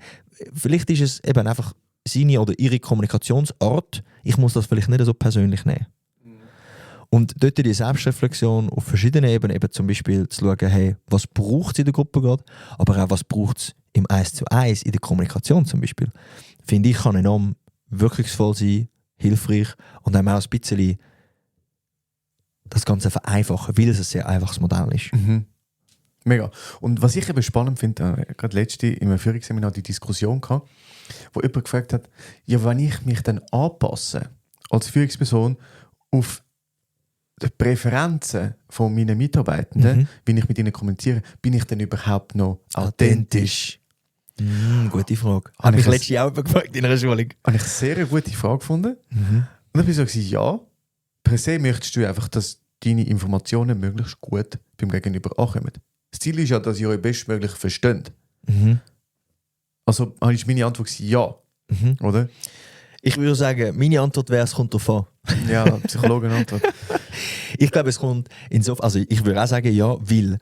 Vielleicht ist es eben einfach seine oder ihre Kommunikationsart, ich muss das vielleicht nicht so persönlich nehmen. Und dort die Selbstreflexion auf verschiedenen Ebenen, eben zum Beispiel zu schauen, hey, was braucht es in der Gruppe gerade, aber auch was braucht es im 1:1 in der Kommunikation zum Beispiel, finde ich, kann enorm wirkungsvoll sein, hilfreich und einem auch ein bisschen das Ganze vereinfachen, weil es ein sehr einfaches Modell ist. Mega. Und was ich eben spannend finde, gerade letzte in einem Führungsseminar die Diskussion gehabt, wo jemand gefragt hat, ja, wenn ich mich dann anpasse als Führungsperson auf die Präferenzen von meinen Mitarbeitenden, wie ich mit ihnen kommuniziere, bin ich dann überhaupt noch authentisch? Gute Frage. Habe ich letztes Jahr auch gefragt in einer Schulung. Habe ich eine sehr gute Frage gefunden. Und dann bin ich so, ja, per se möchtest du einfach, dass deine Informationen möglichst gut beim Gegenüber ankommen. Das Ziel ist ja, dass ihr euch bestmöglich versteht. Also ist meine Antwort ja, oder? Ich würde sagen, meine Antwort wäre, es kommt darauf an. Ja, Psychologenantwort. Ich glaube, es kommt insofern, also ich würde auch sagen, ja, weil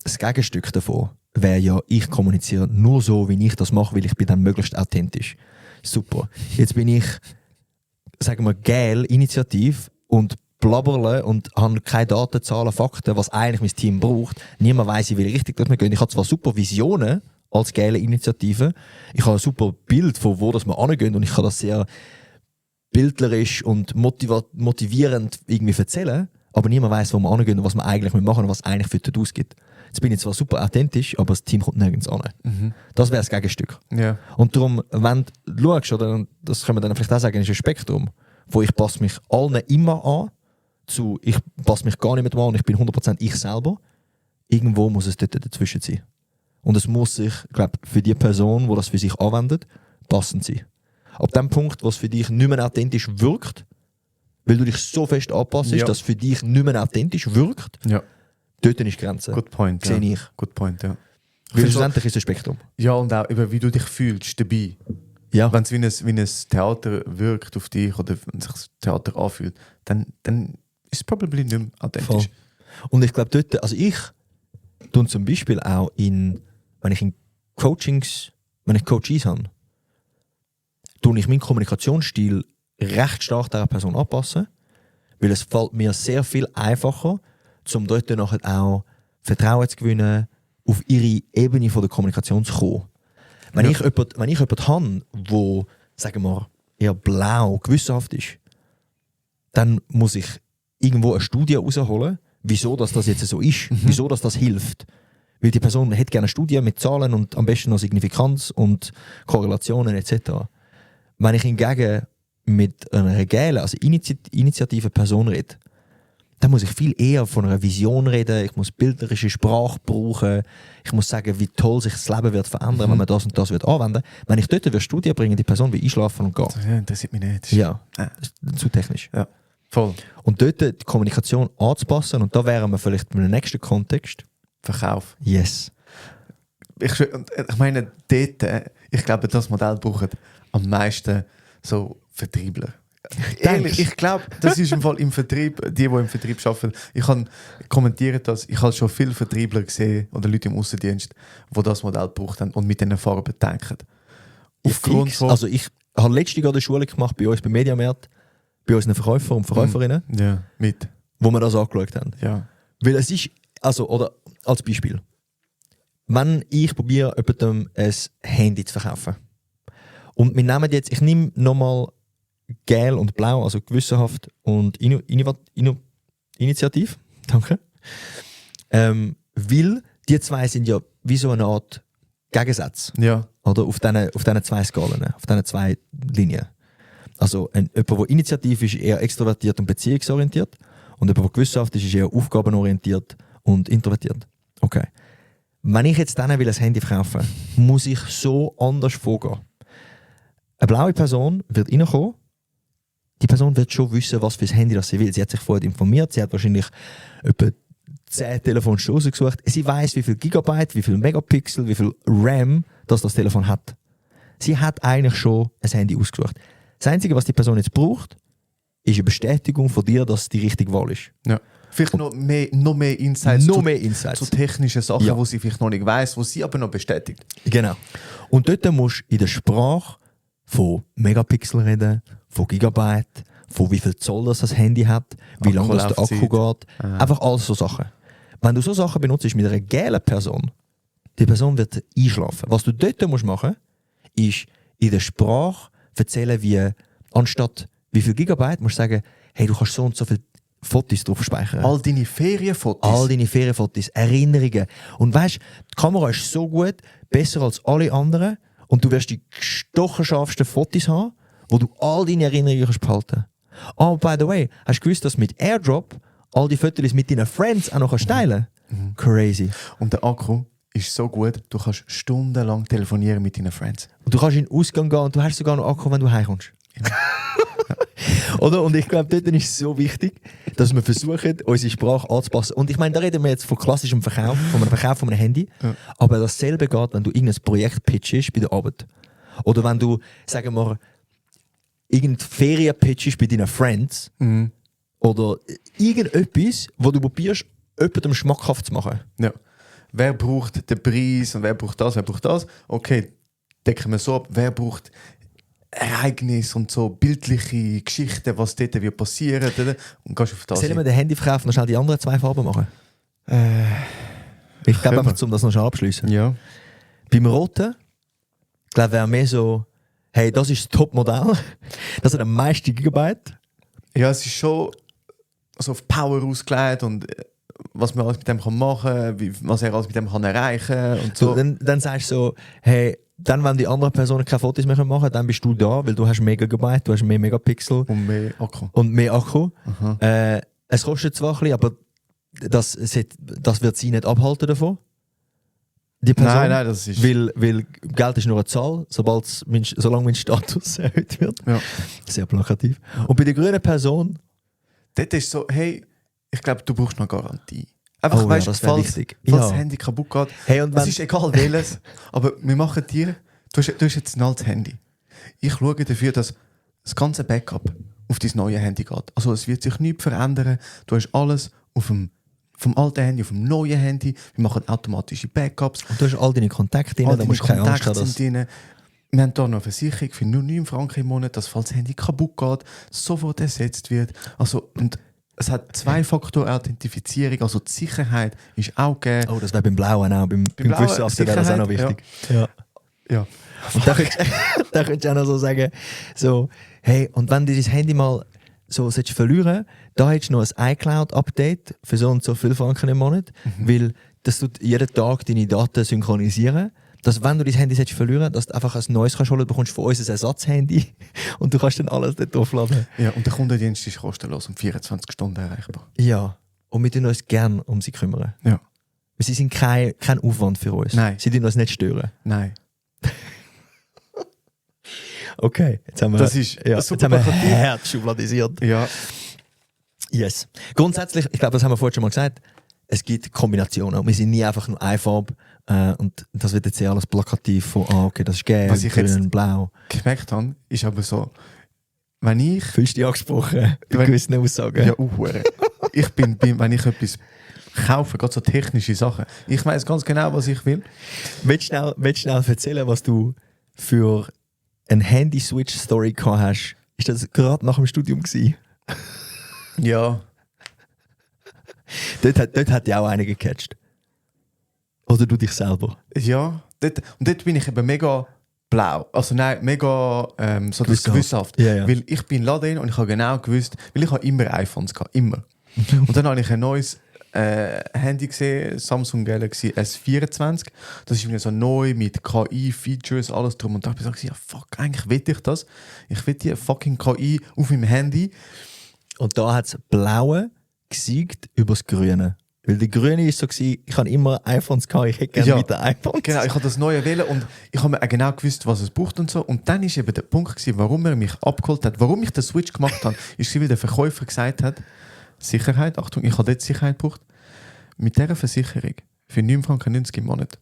das Gegenstück davon wäre ja, ich kommuniziere nur so, wie ich das mache, weil ich bin dann möglichst authentisch. Super. Jetzt bin ich, sagen wir, geil, initiativ und blabberle und habe keine Daten, Zahlen, Fakten, was eigentlich mein Team braucht. Niemand weiss, in welche Richtung das wir gehen. Ich habe zwar super Visionen als geile Initiative, ich habe ein super Bild von wo das wir hingehen und ich kann das sehr bildlerisch und motivierend irgendwie erzählen, aber niemand weiss, wo wir hingehen und was wir eigentlich machen und was eigentlich für die ausgibt. Jetzt bin ich zwar super authentisch, aber das Team kommt nirgends an. Das wäre das Gegenstück. Ja. Und darum, wenn du schaust, oder das können wir dann vielleicht auch sagen, ist ein Spektrum, wo ich passe mich allen immer an, zu ich passe mich gar nicht mehr an und ich bin 100% ich selber. Irgendwo muss es dort dazwischen sein. Und es muss sich, glaube für die Person, die das für sich anwendet, passend sein. Ab dem Punkt, wo es für dich nicht mehr authentisch wirkt, weil du dich so fest anpasst, dass es für dich nicht mehr authentisch wirkt, dort ist die Grenze. Good point. Sehe ich. Good point, ja. Weil schlussendlich ist es ein Spektrum. Ja, und auch über wie du dich fühlst dabei. Ja. Wenn es wie ein Theater wirkt auf dich oder wenn sich das Theater anfühlt, dann ist es probably nicht mehr authentisch. Voll. Und ich glaube dort, also ich tue zum Beispiel auch wenn ich in Coachings, wenn ich Coaches habe, tue ich meinen Kommunikationsstil recht stark dieser Person anpassen, weil es fällt mir sehr viel einfacher, um dort nachher auch Vertrauen zu gewinnen, auf ihre Ebene von der Kommunikation zu kommen. Wenn ich jemanden habe, der, sagen wir, eher blau, gewissenhaft ist, dann muss ich irgendwo eine Studie rausholen, wieso das jetzt so ist, wieso das hilft. Weil die Person hätte gerne eine Studie mit Zahlen und am besten noch Signifikanz und Korrelationen etc. Wenn ich hingegen mit einer geilen, also initiativen Person rede, dann muss ich viel eher von einer Vision reden, ich muss bildnerische Sprache brauchen, ich muss sagen, wie toll sich das Leben wird verändern, wenn man das und das wird anwenden. Wenn ich dort eine Studie bringe, die Person wie einschlafen und gehen. Ja, interessiert mich nicht. Ja, das ist zu technisch. Ja, voll. Und dort die Kommunikation anzupassen, und da wären wir vielleicht im nächsten Kontext. Verkauf. Yes. Ich meine, dort, ich glaube, das Modell braucht am meisten so Vertriebler. Ehrlich, ich glaube, das ist im Fall im Vertrieb, die im Vertrieb arbeiten. Ich habe kommentiert das, ich habe schon viele Vertriebler gesehen oder Leute im Außendienst, die das Modell gebraucht haben und mit diesen Farben denken. Aufgrund von... Also ich habe letztens gerade eine Schule gemacht bei uns beim Mediamarkt, bei unseren Verkäufer und Verkäuferinnen, Ja, mit. wo wir das angeschaut haben. Ja. Weil es ist, also, oder als Beispiel, wenn ich probiere, jemandem ein Handy zu verkaufen und wir nehmen jetzt, ich nehme nochmal Gel und Blau, also gewissenhaft und initiativ, danke, weil die zwei sind ja wie so eine Art Gegensatz, Ja. oder? Auf diesen zwei Skalen, auf diesen zwei Linien. Also jemand, der initiativ ist, eher extrovertiert und beziehungsorientiert, und jemand, der gewissenhaft ist, ist eher aufgabenorientiert und introvertiert. Okay. Wenn ich jetzt denen will ein Handy verkaufen will, muss ich so anders vorgehen. Eine blaue Person wird reinkommen, die Person wird schon wissen, was für ein Handy das sie will. Sie hat sich vorher informiert, sie hat wahrscheinlich etwa 10 Telefonstoßen gesucht. Sie weiß, wie viel Gigabyte, wie viel Megapixel, wie viel RAM das Telefon hat. Sie hat eigentlich schon ein Handy ausgesucht. Das Einzige, was die Person jetzt braucht, ist eine Bestätigung von dir, dass es die richtige Wahl ist. Ja. Vielleicht noch mehr Insights, Insights zu technischen Sachen, Ja. die sie vielleicht noch nicht weiss, die sie aber noch bestätigt. Genau. Und dort musst du in der Sprache von Megapixel reden, von Gigabyte, von wie viel Zoll das Handy hat, wie lange das der Akku geht. Einfach alles so Sachen. Wenn du so Sachen benutzt mit einer gelben Person, die Person wird einschlafen. Was du dort musst machen, ist in der Sprache erzählen, wie anstatt wie viel Gigabyte, musst du sagen, hey, du kannst so und so viele Fotos drauf speichern. All deine Ferienfotos. All deine Ferienfotos, Erinnerungen. Und weißt, die Kamera ist so gut, besser als alle anderen, und du wirst die stochenscharfsten Fotos haben, wo du all deine Erinnerungen kannst behalten. Oh, by the way, hast du gewusst, dass mit AirDrop all die Fotos mit deinen Friends auch noch teilen kannst? Crazy. Und der Akku ist so gut, du kannst stundenlang telefonieren mit deinen Friends. Und du kannst in den Ausgang gehen und du hast sogar noch Akku, wenn du heimkommst. Oder? Und ich glaube, dort ist es so wichtig, dass wir versuchen, unsere Sprache anzupassen. Und ich meine, da reden wir jetzt von klassischem Verkauf, von einem Verkauf von einem Handy. Ja. Aber dasselbe geht, wenn du irgendein Projekt pitchst bei der Arbeit. Oder wenn du, sagen wir, irgendeine Ferien pitchst bei deinen Friends. Mhm. Oder irgendetwas, wo du probierst, jemandem schmackhaft zu machen. Ja. Wer braucht den Preis und wer braucht das, wer braucht das? Okay, decken wir so ab. Wer braucht Ereignisse und so bildliche Geschichten, was dort wird passieren, und gehst auf das. Sollen wir den Handy verkaufen und schnell die anderen zwei Farben machen? Ich glaube einfach, um das noch schnell abschließen. Ja. Beim Roten, glaube wäre mehr so, hey, das ist das Top-Modell. Das hat am meisten Gigabyte. Ja, es ist schon so auf Power ausgelegt und was man alles mit dem machen kann, was er alles mit dem kann erreichen kann und so. Dann sagst du so, hey, dann, wenn die anderen Personen keine Fotos mehr machen können, dann bist du da, weil du hast mehr Gigabyte, du hast mehr Megapixel. Und mehr Akku. Es kostet zwar ein bisschen, aber das wird sie nicht abhalten davon. Die Person. Nein, das ist... Weil Geld ist nur eine Zahl, solange mein Status erhöht wird. Ja. Sehr plakativ. Und bei der grünen Person... Dort ist so, hey, ich glaube, du brauchst noch Garantie. Einfach, weißt, das falls das Handy kaputt geht. Hey, und es ist egal welches, aber wir machen dir... Du hast jetzt ein altes Handy. Ich schaue dafür, dass das ganze Backup auf dein neue Handy geht. Also es wird sich nichts verändern. Du hast alles vom alten Handy auf dem neuen Handy. Wir machen automatische Backups. Und du hast all deine Kontakte drin, da musst du keine Angst haben. Wir haben hier noch eine Versicherung für nur 9 Franken im Monat, dass falls das Handy kaputt geht, sofort ersetzt wird. Also, und es hat 2-Faktor-Authentifizierung, also die Sicherheit ist auch gegeben. Oh, das wäre beim Blauen auch, beim Gewissenhaft wäre das auch noch wichtig. Ja. Und da könntest du auch noch so sagen, so, hey, und wenn du dein Handy mal so verlieren, da hättest du noch ein iCloud-Update für so und so viele Franken im Monat, weil das tut jeden Tag deine Daten synchronisieren. dass wenn du dein Handy verlieren dass du einfach ein neues kannst holen, bekommst von uns ein Ersatzhandy und du kannst dann alles dort aufladen. Ja, und der Kundendienst ist kostenlos und 24 Stunden erreichbar. Ja, und wir tun uns gerne um sie kümmern. Ja. Sie sind kein Aufwand für uns. Nein. Sie tun uns nicht stören. Nein. Okay, jetzt haben wir, Das ist jetzt super haben wir plakativ. hart schubladisiert. Ja. Yes. Grundsätzlich, ich glaube, das haben wir vorhin schon mal gesagt, es gibt Kombinationen. Wir sind nie einfach nur eine Farbe. Und das wird jetzt sehr alles plakativ von, okay, das ist gelb, Was ich grün, jetzt- blau. Gemerkt habe, ist aber so, wenn ich... Fühlst du dich angesprochen bei Wenn- gewissen Aussagen? Ja, hure. Ich bin, wenn ich etwas kaufe, gerade so technische Sachen, ich weiß ganz genau, was ich will. Willst du schnell erzählen, was du für eine Handy-Switch-Story gehabt hast? Ist das gerade nach dem Studium gewesen? Ja. Dort hat dich auch einer gecatcht. Oder du dich selber? Ja. Dort bin ich eben mega blau. Also nein, mega so das Gewissenhaft. gewissenhaft. Ja, ja. Weil ich bin in den Laden und ich habe genau gewusst, weil ich habe immer iPhones gehabt, immer. Und dann habe ich ein neues Handy gesehen, Samsung Galaxy S24. Das ist irgendwie so neu mit KI-Features, alles drum. Und da habe ich gesagt, ja fuck, eigentlich will ich das. Ich will die fucking KI auf meinem Handy. Und da hat das Blaue gesiegt über das Grüne. Weil der Grüne war so, gewesen, ich habe immer iPhones gehabt, ich hätte gerne Ja, wieder iPhones. Genau, ich habe das Neue wählen und ich habe mir auch genau gewusst, was es braucht und so. Und dann ist eben der Punkt gewesen, warum er mich abgeholt hat, warum ich den Switch gemacht habe, ist, weil der Verkäufer gesagt hat, Sicherheit, Achtung, ich habe dort Sicherheit gebraucht. Mit dieser Versicherung für 9,90 Franken im Monat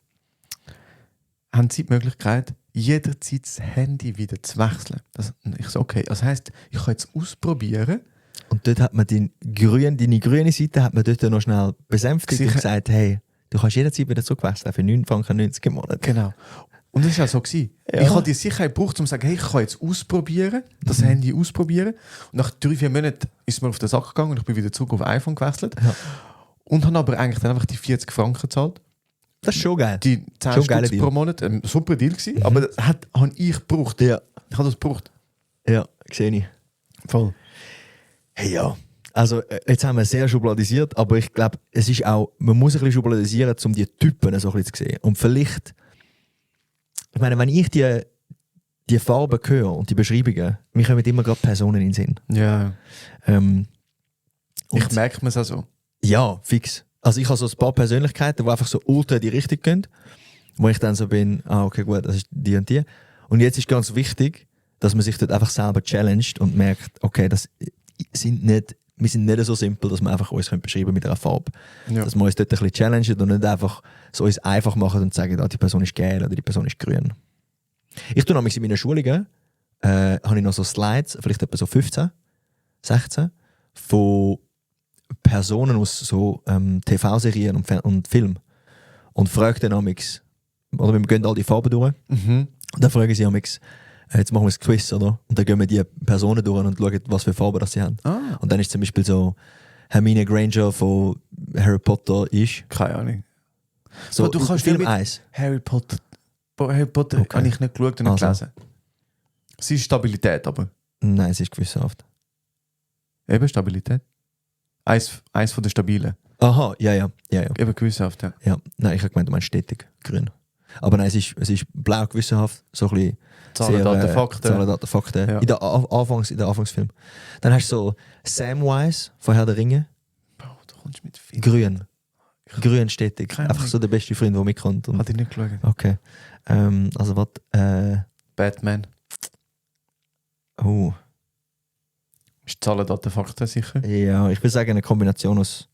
haben Sie die Möglichkeit, jederzeit das Handy wieder zu wechseln. Ich so, okay, das heisst, ich kann jetzt ausprobieren. Und dort hat man deine grüne Seite hat man dort noch schnell besänftigt und Sicher. gesagt, hey, du kannst jederzeit wieder zurückwechseln für 9,90 Franken im Monat. Genau. Und das war auch so. Gewesen. Ja. Ich habe die Sicherheit gebraucht, um zu sagen, hey, ich kann jetzt ausprobieren, das Handy ausprobieren. Und nach 3-4 Monaten ist mir auf den Sack gegangen und ich bin wieder zurück auf iPhone gewechselt. Ja. Und habe aber eigentlich dann einfach die 40 Franken gezahlt. Das ist schon geil. Die 10 Schon ein geiler Stutz pro Monat. Ein super Deal gewesen. Aber das habe ich gebraucht. Ja. Ich habe das gebraucht. Ja, sehe ich. Voll. Hey, ja. Also, jetzt haben wir sehr schubladisiert, aber ich glaube, es ist auch, man muss ein bisschen schubladisieren, um die Typen so ein bisschen zu sehen. Und vielleicht, ich meine, wenn ich die Farben höre und die Beschreibungen, mir kommen immer gerade Personen in den Sinn. Ja. Und Ich merke mir es auch so. ja, fix. Also ich habe so ein paar Persönlichkeiten, die einfach so ultra in die Richtung gehen, wo ich dann so bin, okay, gut, das ist die und die. Und jetzt ist ganz wichtig, dass man sich dort einfach selber challenged und merkt, okay, wir sind nicht so simpel, dass wir einfach uns beschreiben mit einer Farbe. Ja. Dass wir uns dort ein bisschen challengen und nicht einfach so uns einfach machen und sagen, die Person ist gelb oder die Person ist grün. Ich tue nämlich in meinen Schulungen, habe ich noch so Slides, vielleicht etwa so 15, 16, von Personen aus so TV-Serien und Filmen. Und frage dann amix, oder wir gehen all die Farben durch, Mhm. und dann fragen sie amix, jetzt machen wir ein Quiz, oder? Und dann gehen wir die Personen durch und schauen, was für Farben das sie haben. Ah, Und dann ist zum Beispiel so, Hermine Granger von Harry Potter ist. keine Ahnung. So, Aber du kannst Film ja mit- 1. Harry Potter Okay. habe ich nicht geschaut und nicht Also. gelesen. Sie ist Stabilität, aber. Nein, es ist gewissenhaft. Eben Stabilität. Eins von den stabilen. Aha, ja. Eben gewissenhaft, ja. Ja, nein, ich habe gemeint, du meinst stetig, grün. Aber nein, es ist blau gewissenhaft, so ein bisschen Zahlen, Daten, Fakten. Zahlen, Daten, Fakten. Ja. In der Anfangsfilm. Dann hast du so Samwise von Herr der Ringe, Bro, du kommst mit viel. grün. Grün stetig. Keine Einfach Ahnung. so der beste Freund, der mitkommt. Und, Hat ich nicht geschaut. okay. Also was? Batman. Oh, Ist Zahlen, Daten, Fakten sicher? ja, ich würde sagen eine Kombination aus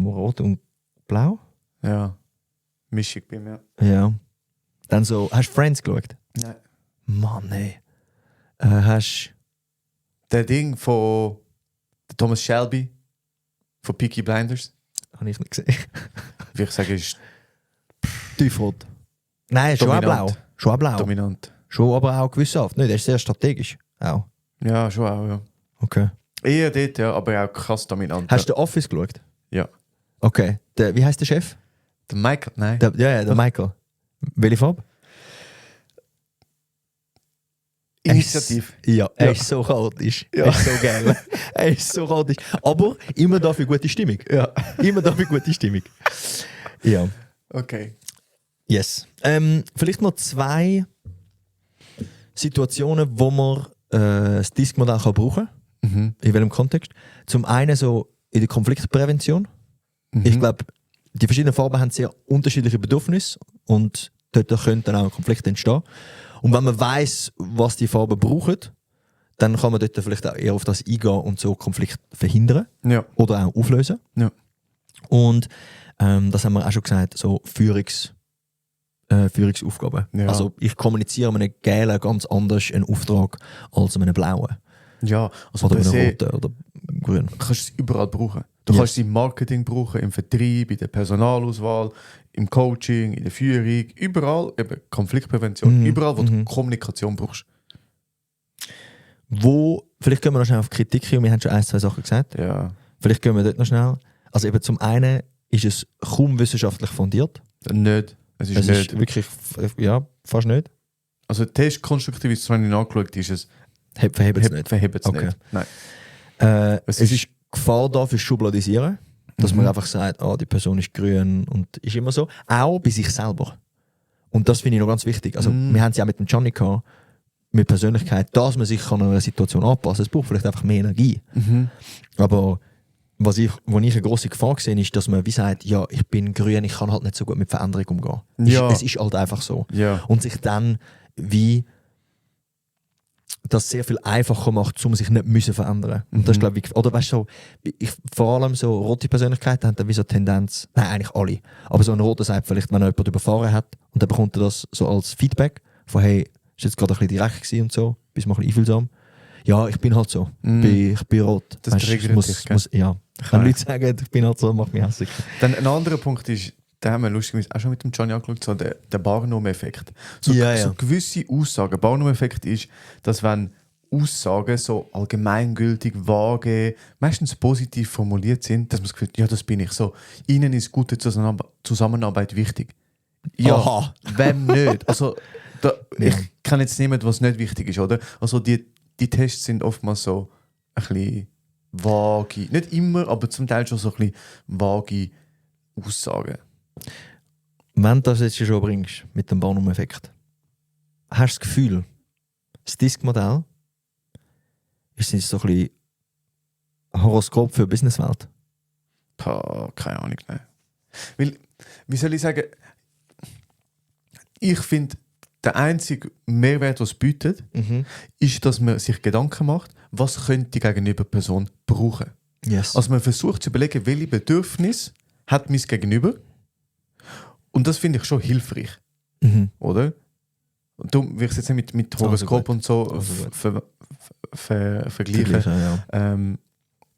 Rot und Blau. Ja. Mischung bei mir. Ja. Dann so, hast du Friends geschaut? Nein. Mann, ey. Hast Der Ding von Thomas Shelby von Peaky Blinders. habe ich nicht gesehen. Wie ich sage, ist Tiefrot. Nein, schon auch Dominant. blau. Schon auch blau. dominant. Schon aber auch gewissenhaft. Nein, der ist sehr strategisch. Auch. Ja, schon auch, ja. Okay. Eher dort, ja, aber auch krass dominant. Hast du The Office geschaut? Ja. Okay. Wie heißt der Chef? Der Michael, nein. Der Michael. Welche Farbe? Initiativ. Ja, Ja. er ist so chaotisch. Ja. Er ist so geil. Er ist so chaotisch. Aber immer dafür gute Stimmung. Ja. Immer dafür gute Stimmung. Ja. Okay. Yes. Vielleicht noch 2 Situationen, wo man das Disk-Modell brauchen kann. In welchem Kontext? Zum einen so in der Konfliktprävention. Ich glaube, die verschiedenen Farben haben sehr unterschiedliche Bedürfnisse und dort können dann auch Konflikte entstehen. Und wenn man weiss, was die Farben brauchen, dann kann man dort vielleicht auch eher auf das eingehen und so Konflikte verhindern oder auch auflösen. Ja. Und das haben wir auch schon gesagt, so Führungsaufgaben. Ja. Also ich kommuniziere mit einem gelben ganz anders einen Auftrag als mit einem blauen. Ja, also Oder per mit einem se roten oder grünen. kannst du es überall brauchen. Du Yes. kannst es im Marketing brauchen, im Vertrieb, in der Personalauswahl, im Coaching, in der Führung, überall, eben Konfliktprävention, überall, wo du Kommunikation brauchst. Vielleicht gehen wir noch schnell auf Kritik hin, wir haben schon 1-2 Sachen gesagt. Ja. Vielleicht gehen wir dort noch schnell. Also eben zum einen ist es kaum wissenschaftlich fundiert. Nicht. Es ist Es nicht. ist wirklich, fast nicht. Also Testkonstruktivismus, wenn ich nachgeschaut ist es Verhebt es nicht. verhebt es Okay. nicht. Nein. Es ist Gefahr da für Schubladisieren, dass man einfach sagt, die Person ist grün und ist immer so. Auch bei sich selber. Und das finde ich noch ganz wichtig. Also wir haben es ja mit dem Johnny gehabt, mit Persönlichkeit, dass man sich an einer Situation anpassen kann. Es braucht vielleicht einfach mehr Energie. Aber wo ich eine grosse Gefahr sehe, ist, dass man wie sagt, ja, ich bin grün, ich kann halt nicht so gut mit Veränderung umgehen. Ja. Es ist halt einfach so. Ja. Und sich dann wie das sehr viel einfacher macht, um sich nicht müssen verändern. Und das glaube ich, oder weißt du, vor allem so rote Persönlichkeiten haben dann wie so Tendenz, nein, eigentlich alle, aber so ein roter sagt vielleicht, wenn er jemand überfahren hat und dann bekommt er das so als Feedback von, hey, ist jetzt gerade ein bisschen direkt gewesen und so, bist mal ein bisschen einfühlsam. Ja, ich bin halt so, ich bin rot. Das Weißt, triggert dich, gell? ja, ich kann Leute sagen, ich bin halt so, macht mich hässlich. Dann ein anderer Punkt ist, den haben wir lustigerweise auch schon mit dem Johnny angeschaut, so der Barnum-Effekt. So gewisse Aussagen. Barnum-Effekt ist, dass wenn Aussagen so allgemeingültig, vage, meistens positiv formuliert sind, dass man das Gefühl hat, ja, das bin ich so. Ihnen ist gute Zusammenarbeit wichtig. Ja, Aha. wem nicht? Also, ich kann jetzt niemand, was nicht wichtig ist, oder? Also die Tests sind oftmals so ein bisschen vage, nicht immer, aber zum Teil schon so ein bisschen vage Aussagen. Wenn du das jetzt schon bringst, mit dem Barnum-Effekt, hast du das Gefühl, das Disk-Modell ist so ein bisschen Horoskop für die Businesswelt? Keine Ahnung, nein. Weil, wie soll ich sagen, ich finde, der einzige Mehrwert, was es bietet, ist, dass man sich Gedanken macht, was könnte die gegenüber Person brauchen. Yes. Also man versucht zu überlegen, welche Bedürfnisse hat mein Gegenüber. Und das finde ich schon hilfreich, oder? Und darum will ich es jetzt nicht mit Horoskop und so vergleichen. Ja.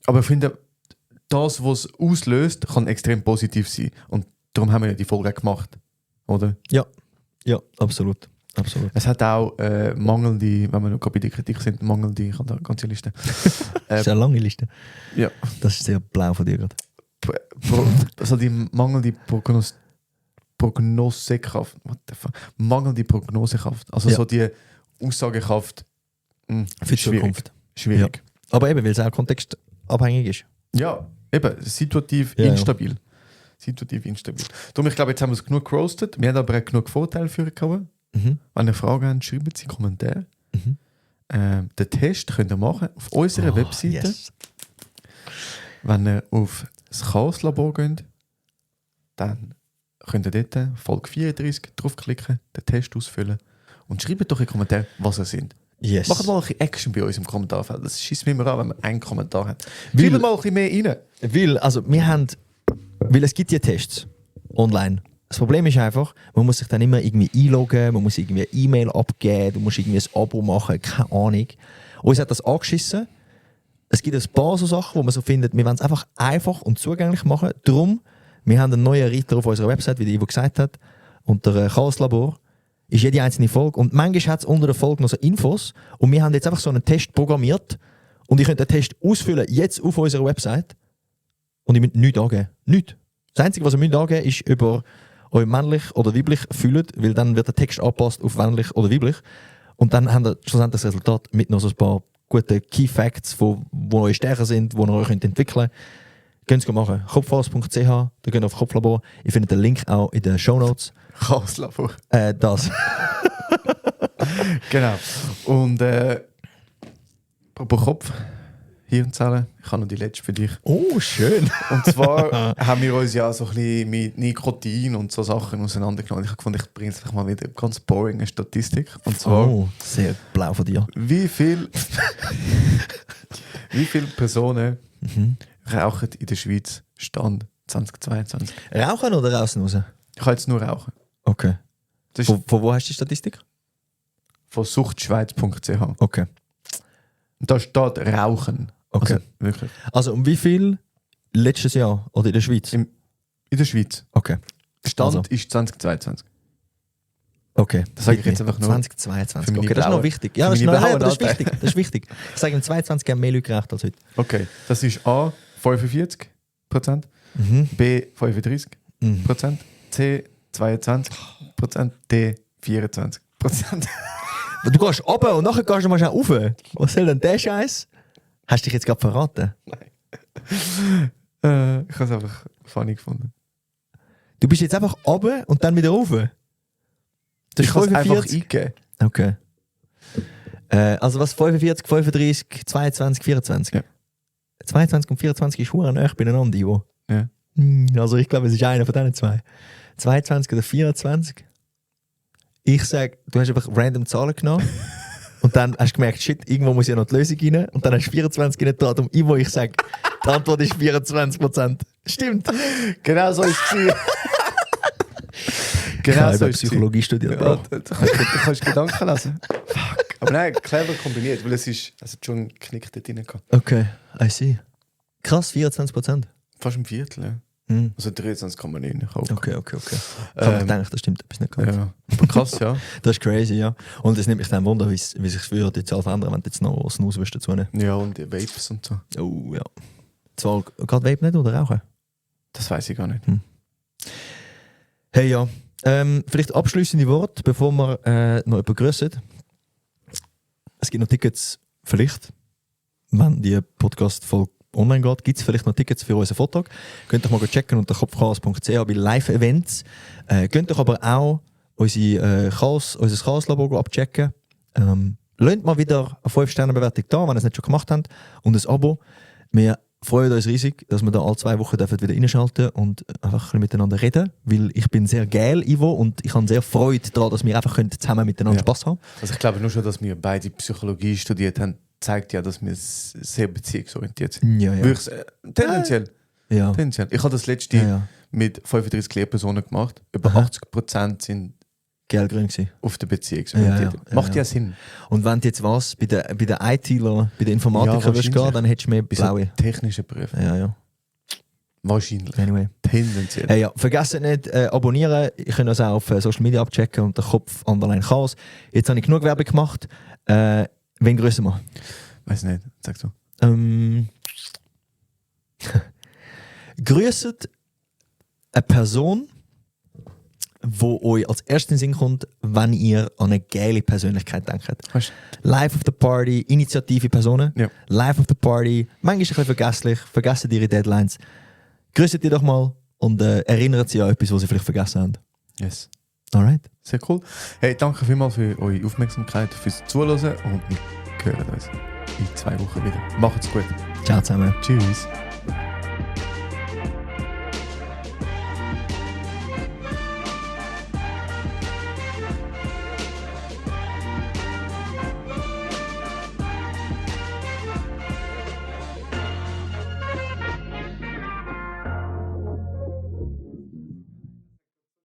Aber ich finde, das, was es auslöst, kann extrem positiv sein. Und darum haben wir ja die Folge auch gemacht, oder? Ja, absolut. Es hat auch mangelnde, wenn wir noch bei der Kritik sind, mangelnde, ich habe da eine ganze Liste. Das ist eine lange Liste. Ja. Das ist sehr blau von dir gerade. Also die mangelnde Prognosekraft. What the fuck? Mangelnde Prognosekraft. Also so die Aussagekraft Für die Zukunft. Schwierig. Ja. Aber eben, weil es auch kontextabhängig ist. Ja, eben, situativ instabil. Situativ instabil. Darum, ich glaube, jetzt haben wir es genug gerostet. Wir haben aber auch genug Vorteile für euch. Wenn ihr Fragen habt, schreibt sie in die Kommentare. Den Test könnt ihr machen auf unserer Webseite. Yes. Wenn ihr auf das Chaos-Labor geht, dann könnt ihr dort Folge 34 draufklicken, den Test ausfüllen und schreibt doch in die Kommentare, was ihr sind. Yes. Macht mal ein bisschen Action bei uns im Kommentarfeld. Das schießt mir immer an, wenn man einen Kommentar hat. Schreibt mal ein bisschen mehr rein. Weil es gibt ja Tests online. Das Problem ist einfach, man muss sich dann immer irgendwie einloggen, man muss irgendwie eine E-Mail abgeben, du musst irgendwie ein Abo machen, keine Ahnung. Uns hat das angeschissen. Es gibt ein paar so Sachen, wo man so findet, wir wollen es einfach einfach und zugänglich machen. Darum, wir haben einen neuen Reiter auf unserer Website, wie der Ivo gesagt hat, unter Chaos-Labor ist jede einzelne Folge. Und manchmal hat es unter der Folge noch so Infos. Und wir haben jetzt einfach so einen Test programmiert. Und ihr könnt den Test ausfüllen, jetzt auf unserer Website. Und ihr müsst nichts angeben. Nichts. Das Einzige, was ihr angeben müsst, ist, ob ihr euch männlich oder weiblich fühlt, weil dann wird der Text angepasst auf männlich oder weiblich. Und dann habt ihr schlussendlich das Resultat mit noch so ein paar guten Key Facts, wo eure Stärken sind, wo ihr euch entwickeln könnt. Könnt ihr machen. Kopfhaus.ch, da geht ihr auf Kopflabor. Ihr findet den Link auch in den Shownotes. Chaoslabor. Das. Genau. Und apropos Kopf, Hirnzellen, ich habe noch die letzte für dich. Oh, schön. Und zwar haben wir uns ja so ein bisschen mit Nikotin und so Sachen auseinandergenommen. Ich habe gefunden, ich bringe jetzt einfach mal wieder eine ganz boring Statistik. Und zwar, sehr blau von dir. wie viele Personen rauchen in der Schweiz Stand 2022? Rauchen oder draußen raus? Ich kann jetzt nur rauchen. Okay. Das ist Von wo hast du die Statistik? von suchtschweiz.ch. Okay. Und da steht Rauchen. Okay. Also, wirklich. Also um wie viel letztes Jahr oder in der Schweiz? In der Schweiz. Okay. Stand Also. ist 2022. Okay. Das sage ich jetzt einfach nur. 2022. für meine Okay, das ist noch blauen- wichtig. Ja, für das ist, meine noch, nein, blauen aber das ist Anteile. wichtig. Das ist wichtig. Ich sage, im 22 haben mehr Leute geraucht als heute. Okay. Das ist A 45%, B 35%, C 22%, D 24%. Du gehst runter und nachher gehst du mal schnell rauf. Was soll denn der Scheiß? Hast du dich jetzt gerade verraten? Ich habe es einfach funny gefunden. Du bist jetzt einfach runter und dann wieder rauf? Das Ich ist kann es einfach 45. eingeben. Okay. Also was 45, 35, 22, 24? Ja. 22 und 24 ist verdammt nah beieinander, Ivo. Ja. Also ich glaube, es ist einer von diesen zwei. 22 oder 24? Ich sage, du hast einfach random Zahlen genommen und dann hast du gemerkt, shit, irgendwo muss ja noch die Lösung rein und dann hast du 24 rein da. Und Ivo, ich sage, die Antwort ist 24%. Stimmt. Genau so ist es. Ich Genau habe so ist es. Psychologie studiert. Ja, Bro. du kannst Gedanken lesen. Fuck. Aber nein, clever kombiniert, weil es ist schon einen Knick dort drin gehabt. Okay, I see. Krass, 24%. Fast ein Viertel, ja. Hm. Also 23,9. Ich auch. Okay. Ich habe gedacht, das stimmt etwas nicht ganz. Ja. Aber krass, ja. Das ist crazy, ja. Und es nimmt mich dann Wunder, wie sich würde die Zahl verändern, wenn du jetzt noch Snus willst dazu nehmen. Ja, und die Vapes und so. Oh ja. Zwar gerade Vape nicht oder rauchen? Das weiß ich gar nicht. Hey ja. Vielleicht abschließende Worte, bevor wir noch begrüßen. Es gibt noch Tickets, vielleicht, wenn die Podcast-Folge online geht, gibt es vielleicht noch Tickets für unseren Vortrag. Könnt ihr mal checken unter kopfchaos.ch bei Live-Events. Könnt ihr aber auch unser Chaos-Labor abchecken. Lasst mal wieder eine 5-Sterne-Bewertung da, wenn ihr es nicht schon gemacht habt. Und ein Abo. Wir freuen uns riesig, dass wir da alle 2 Wochen wieder reinschalten und einfach ein bisschen miteinander reden. Weil ich bin sehr geil, Ivo, und ich habe sehr Freude daran, dass wir einfach zusammen miteinander Spass haben. Also ich glaube nur schon, dass wir beide Psychologie studiert haben, zeigt ja, dass wir sehr beziehungsorientiert sind. Ja. Wirklich, tendenziell. Ja. Tendenziell. Ich habe das letzte Ja. mit 35 Lehrpersonen gemacht. Über Aha. 80% sind Geil grün gewesen. auf der Beziehungsorientierung. Ja. Macht ja Sinn. Und wenn du jetzt was bei den ITler, bei den Informatikern Ja, würdest gehen, wahrscheinlich. dann hättest du mehr Bei so blaue. technischen Berufen. Ja. Wahrscheinlich. Anyway. Tendenziell. Hey, ja, vergesst nicht, abonnieren. Ich kann uns auch auf Social Media abchecken unter Kopf_Chaos. Jetzt habe ich genug Werbung gemacht. Wen grüßen wir? Weiß nicht. Sag so. Grüßt eine Person, wo euch als erstes in den Sinn kommt, wenn ihr an eine geile Persönlichkeit denkt. Weißt Life of the Party, Initiative Personen. Ja. Life of the Party, manchmal ein bisschen vergesslich, vergessen ihre Deadlines. Grüßt die doch mal und erinnert sie an etwas, was sie vielleicht vergessen haben. Yes. Alright. Sehr cool. Hey, danke vielmals für eure Aufmerksamkeit, fürs Zuhören und wir hören uns in 2 Wochen wieder. Macht's gut. Ciao zusammen. Tschüss.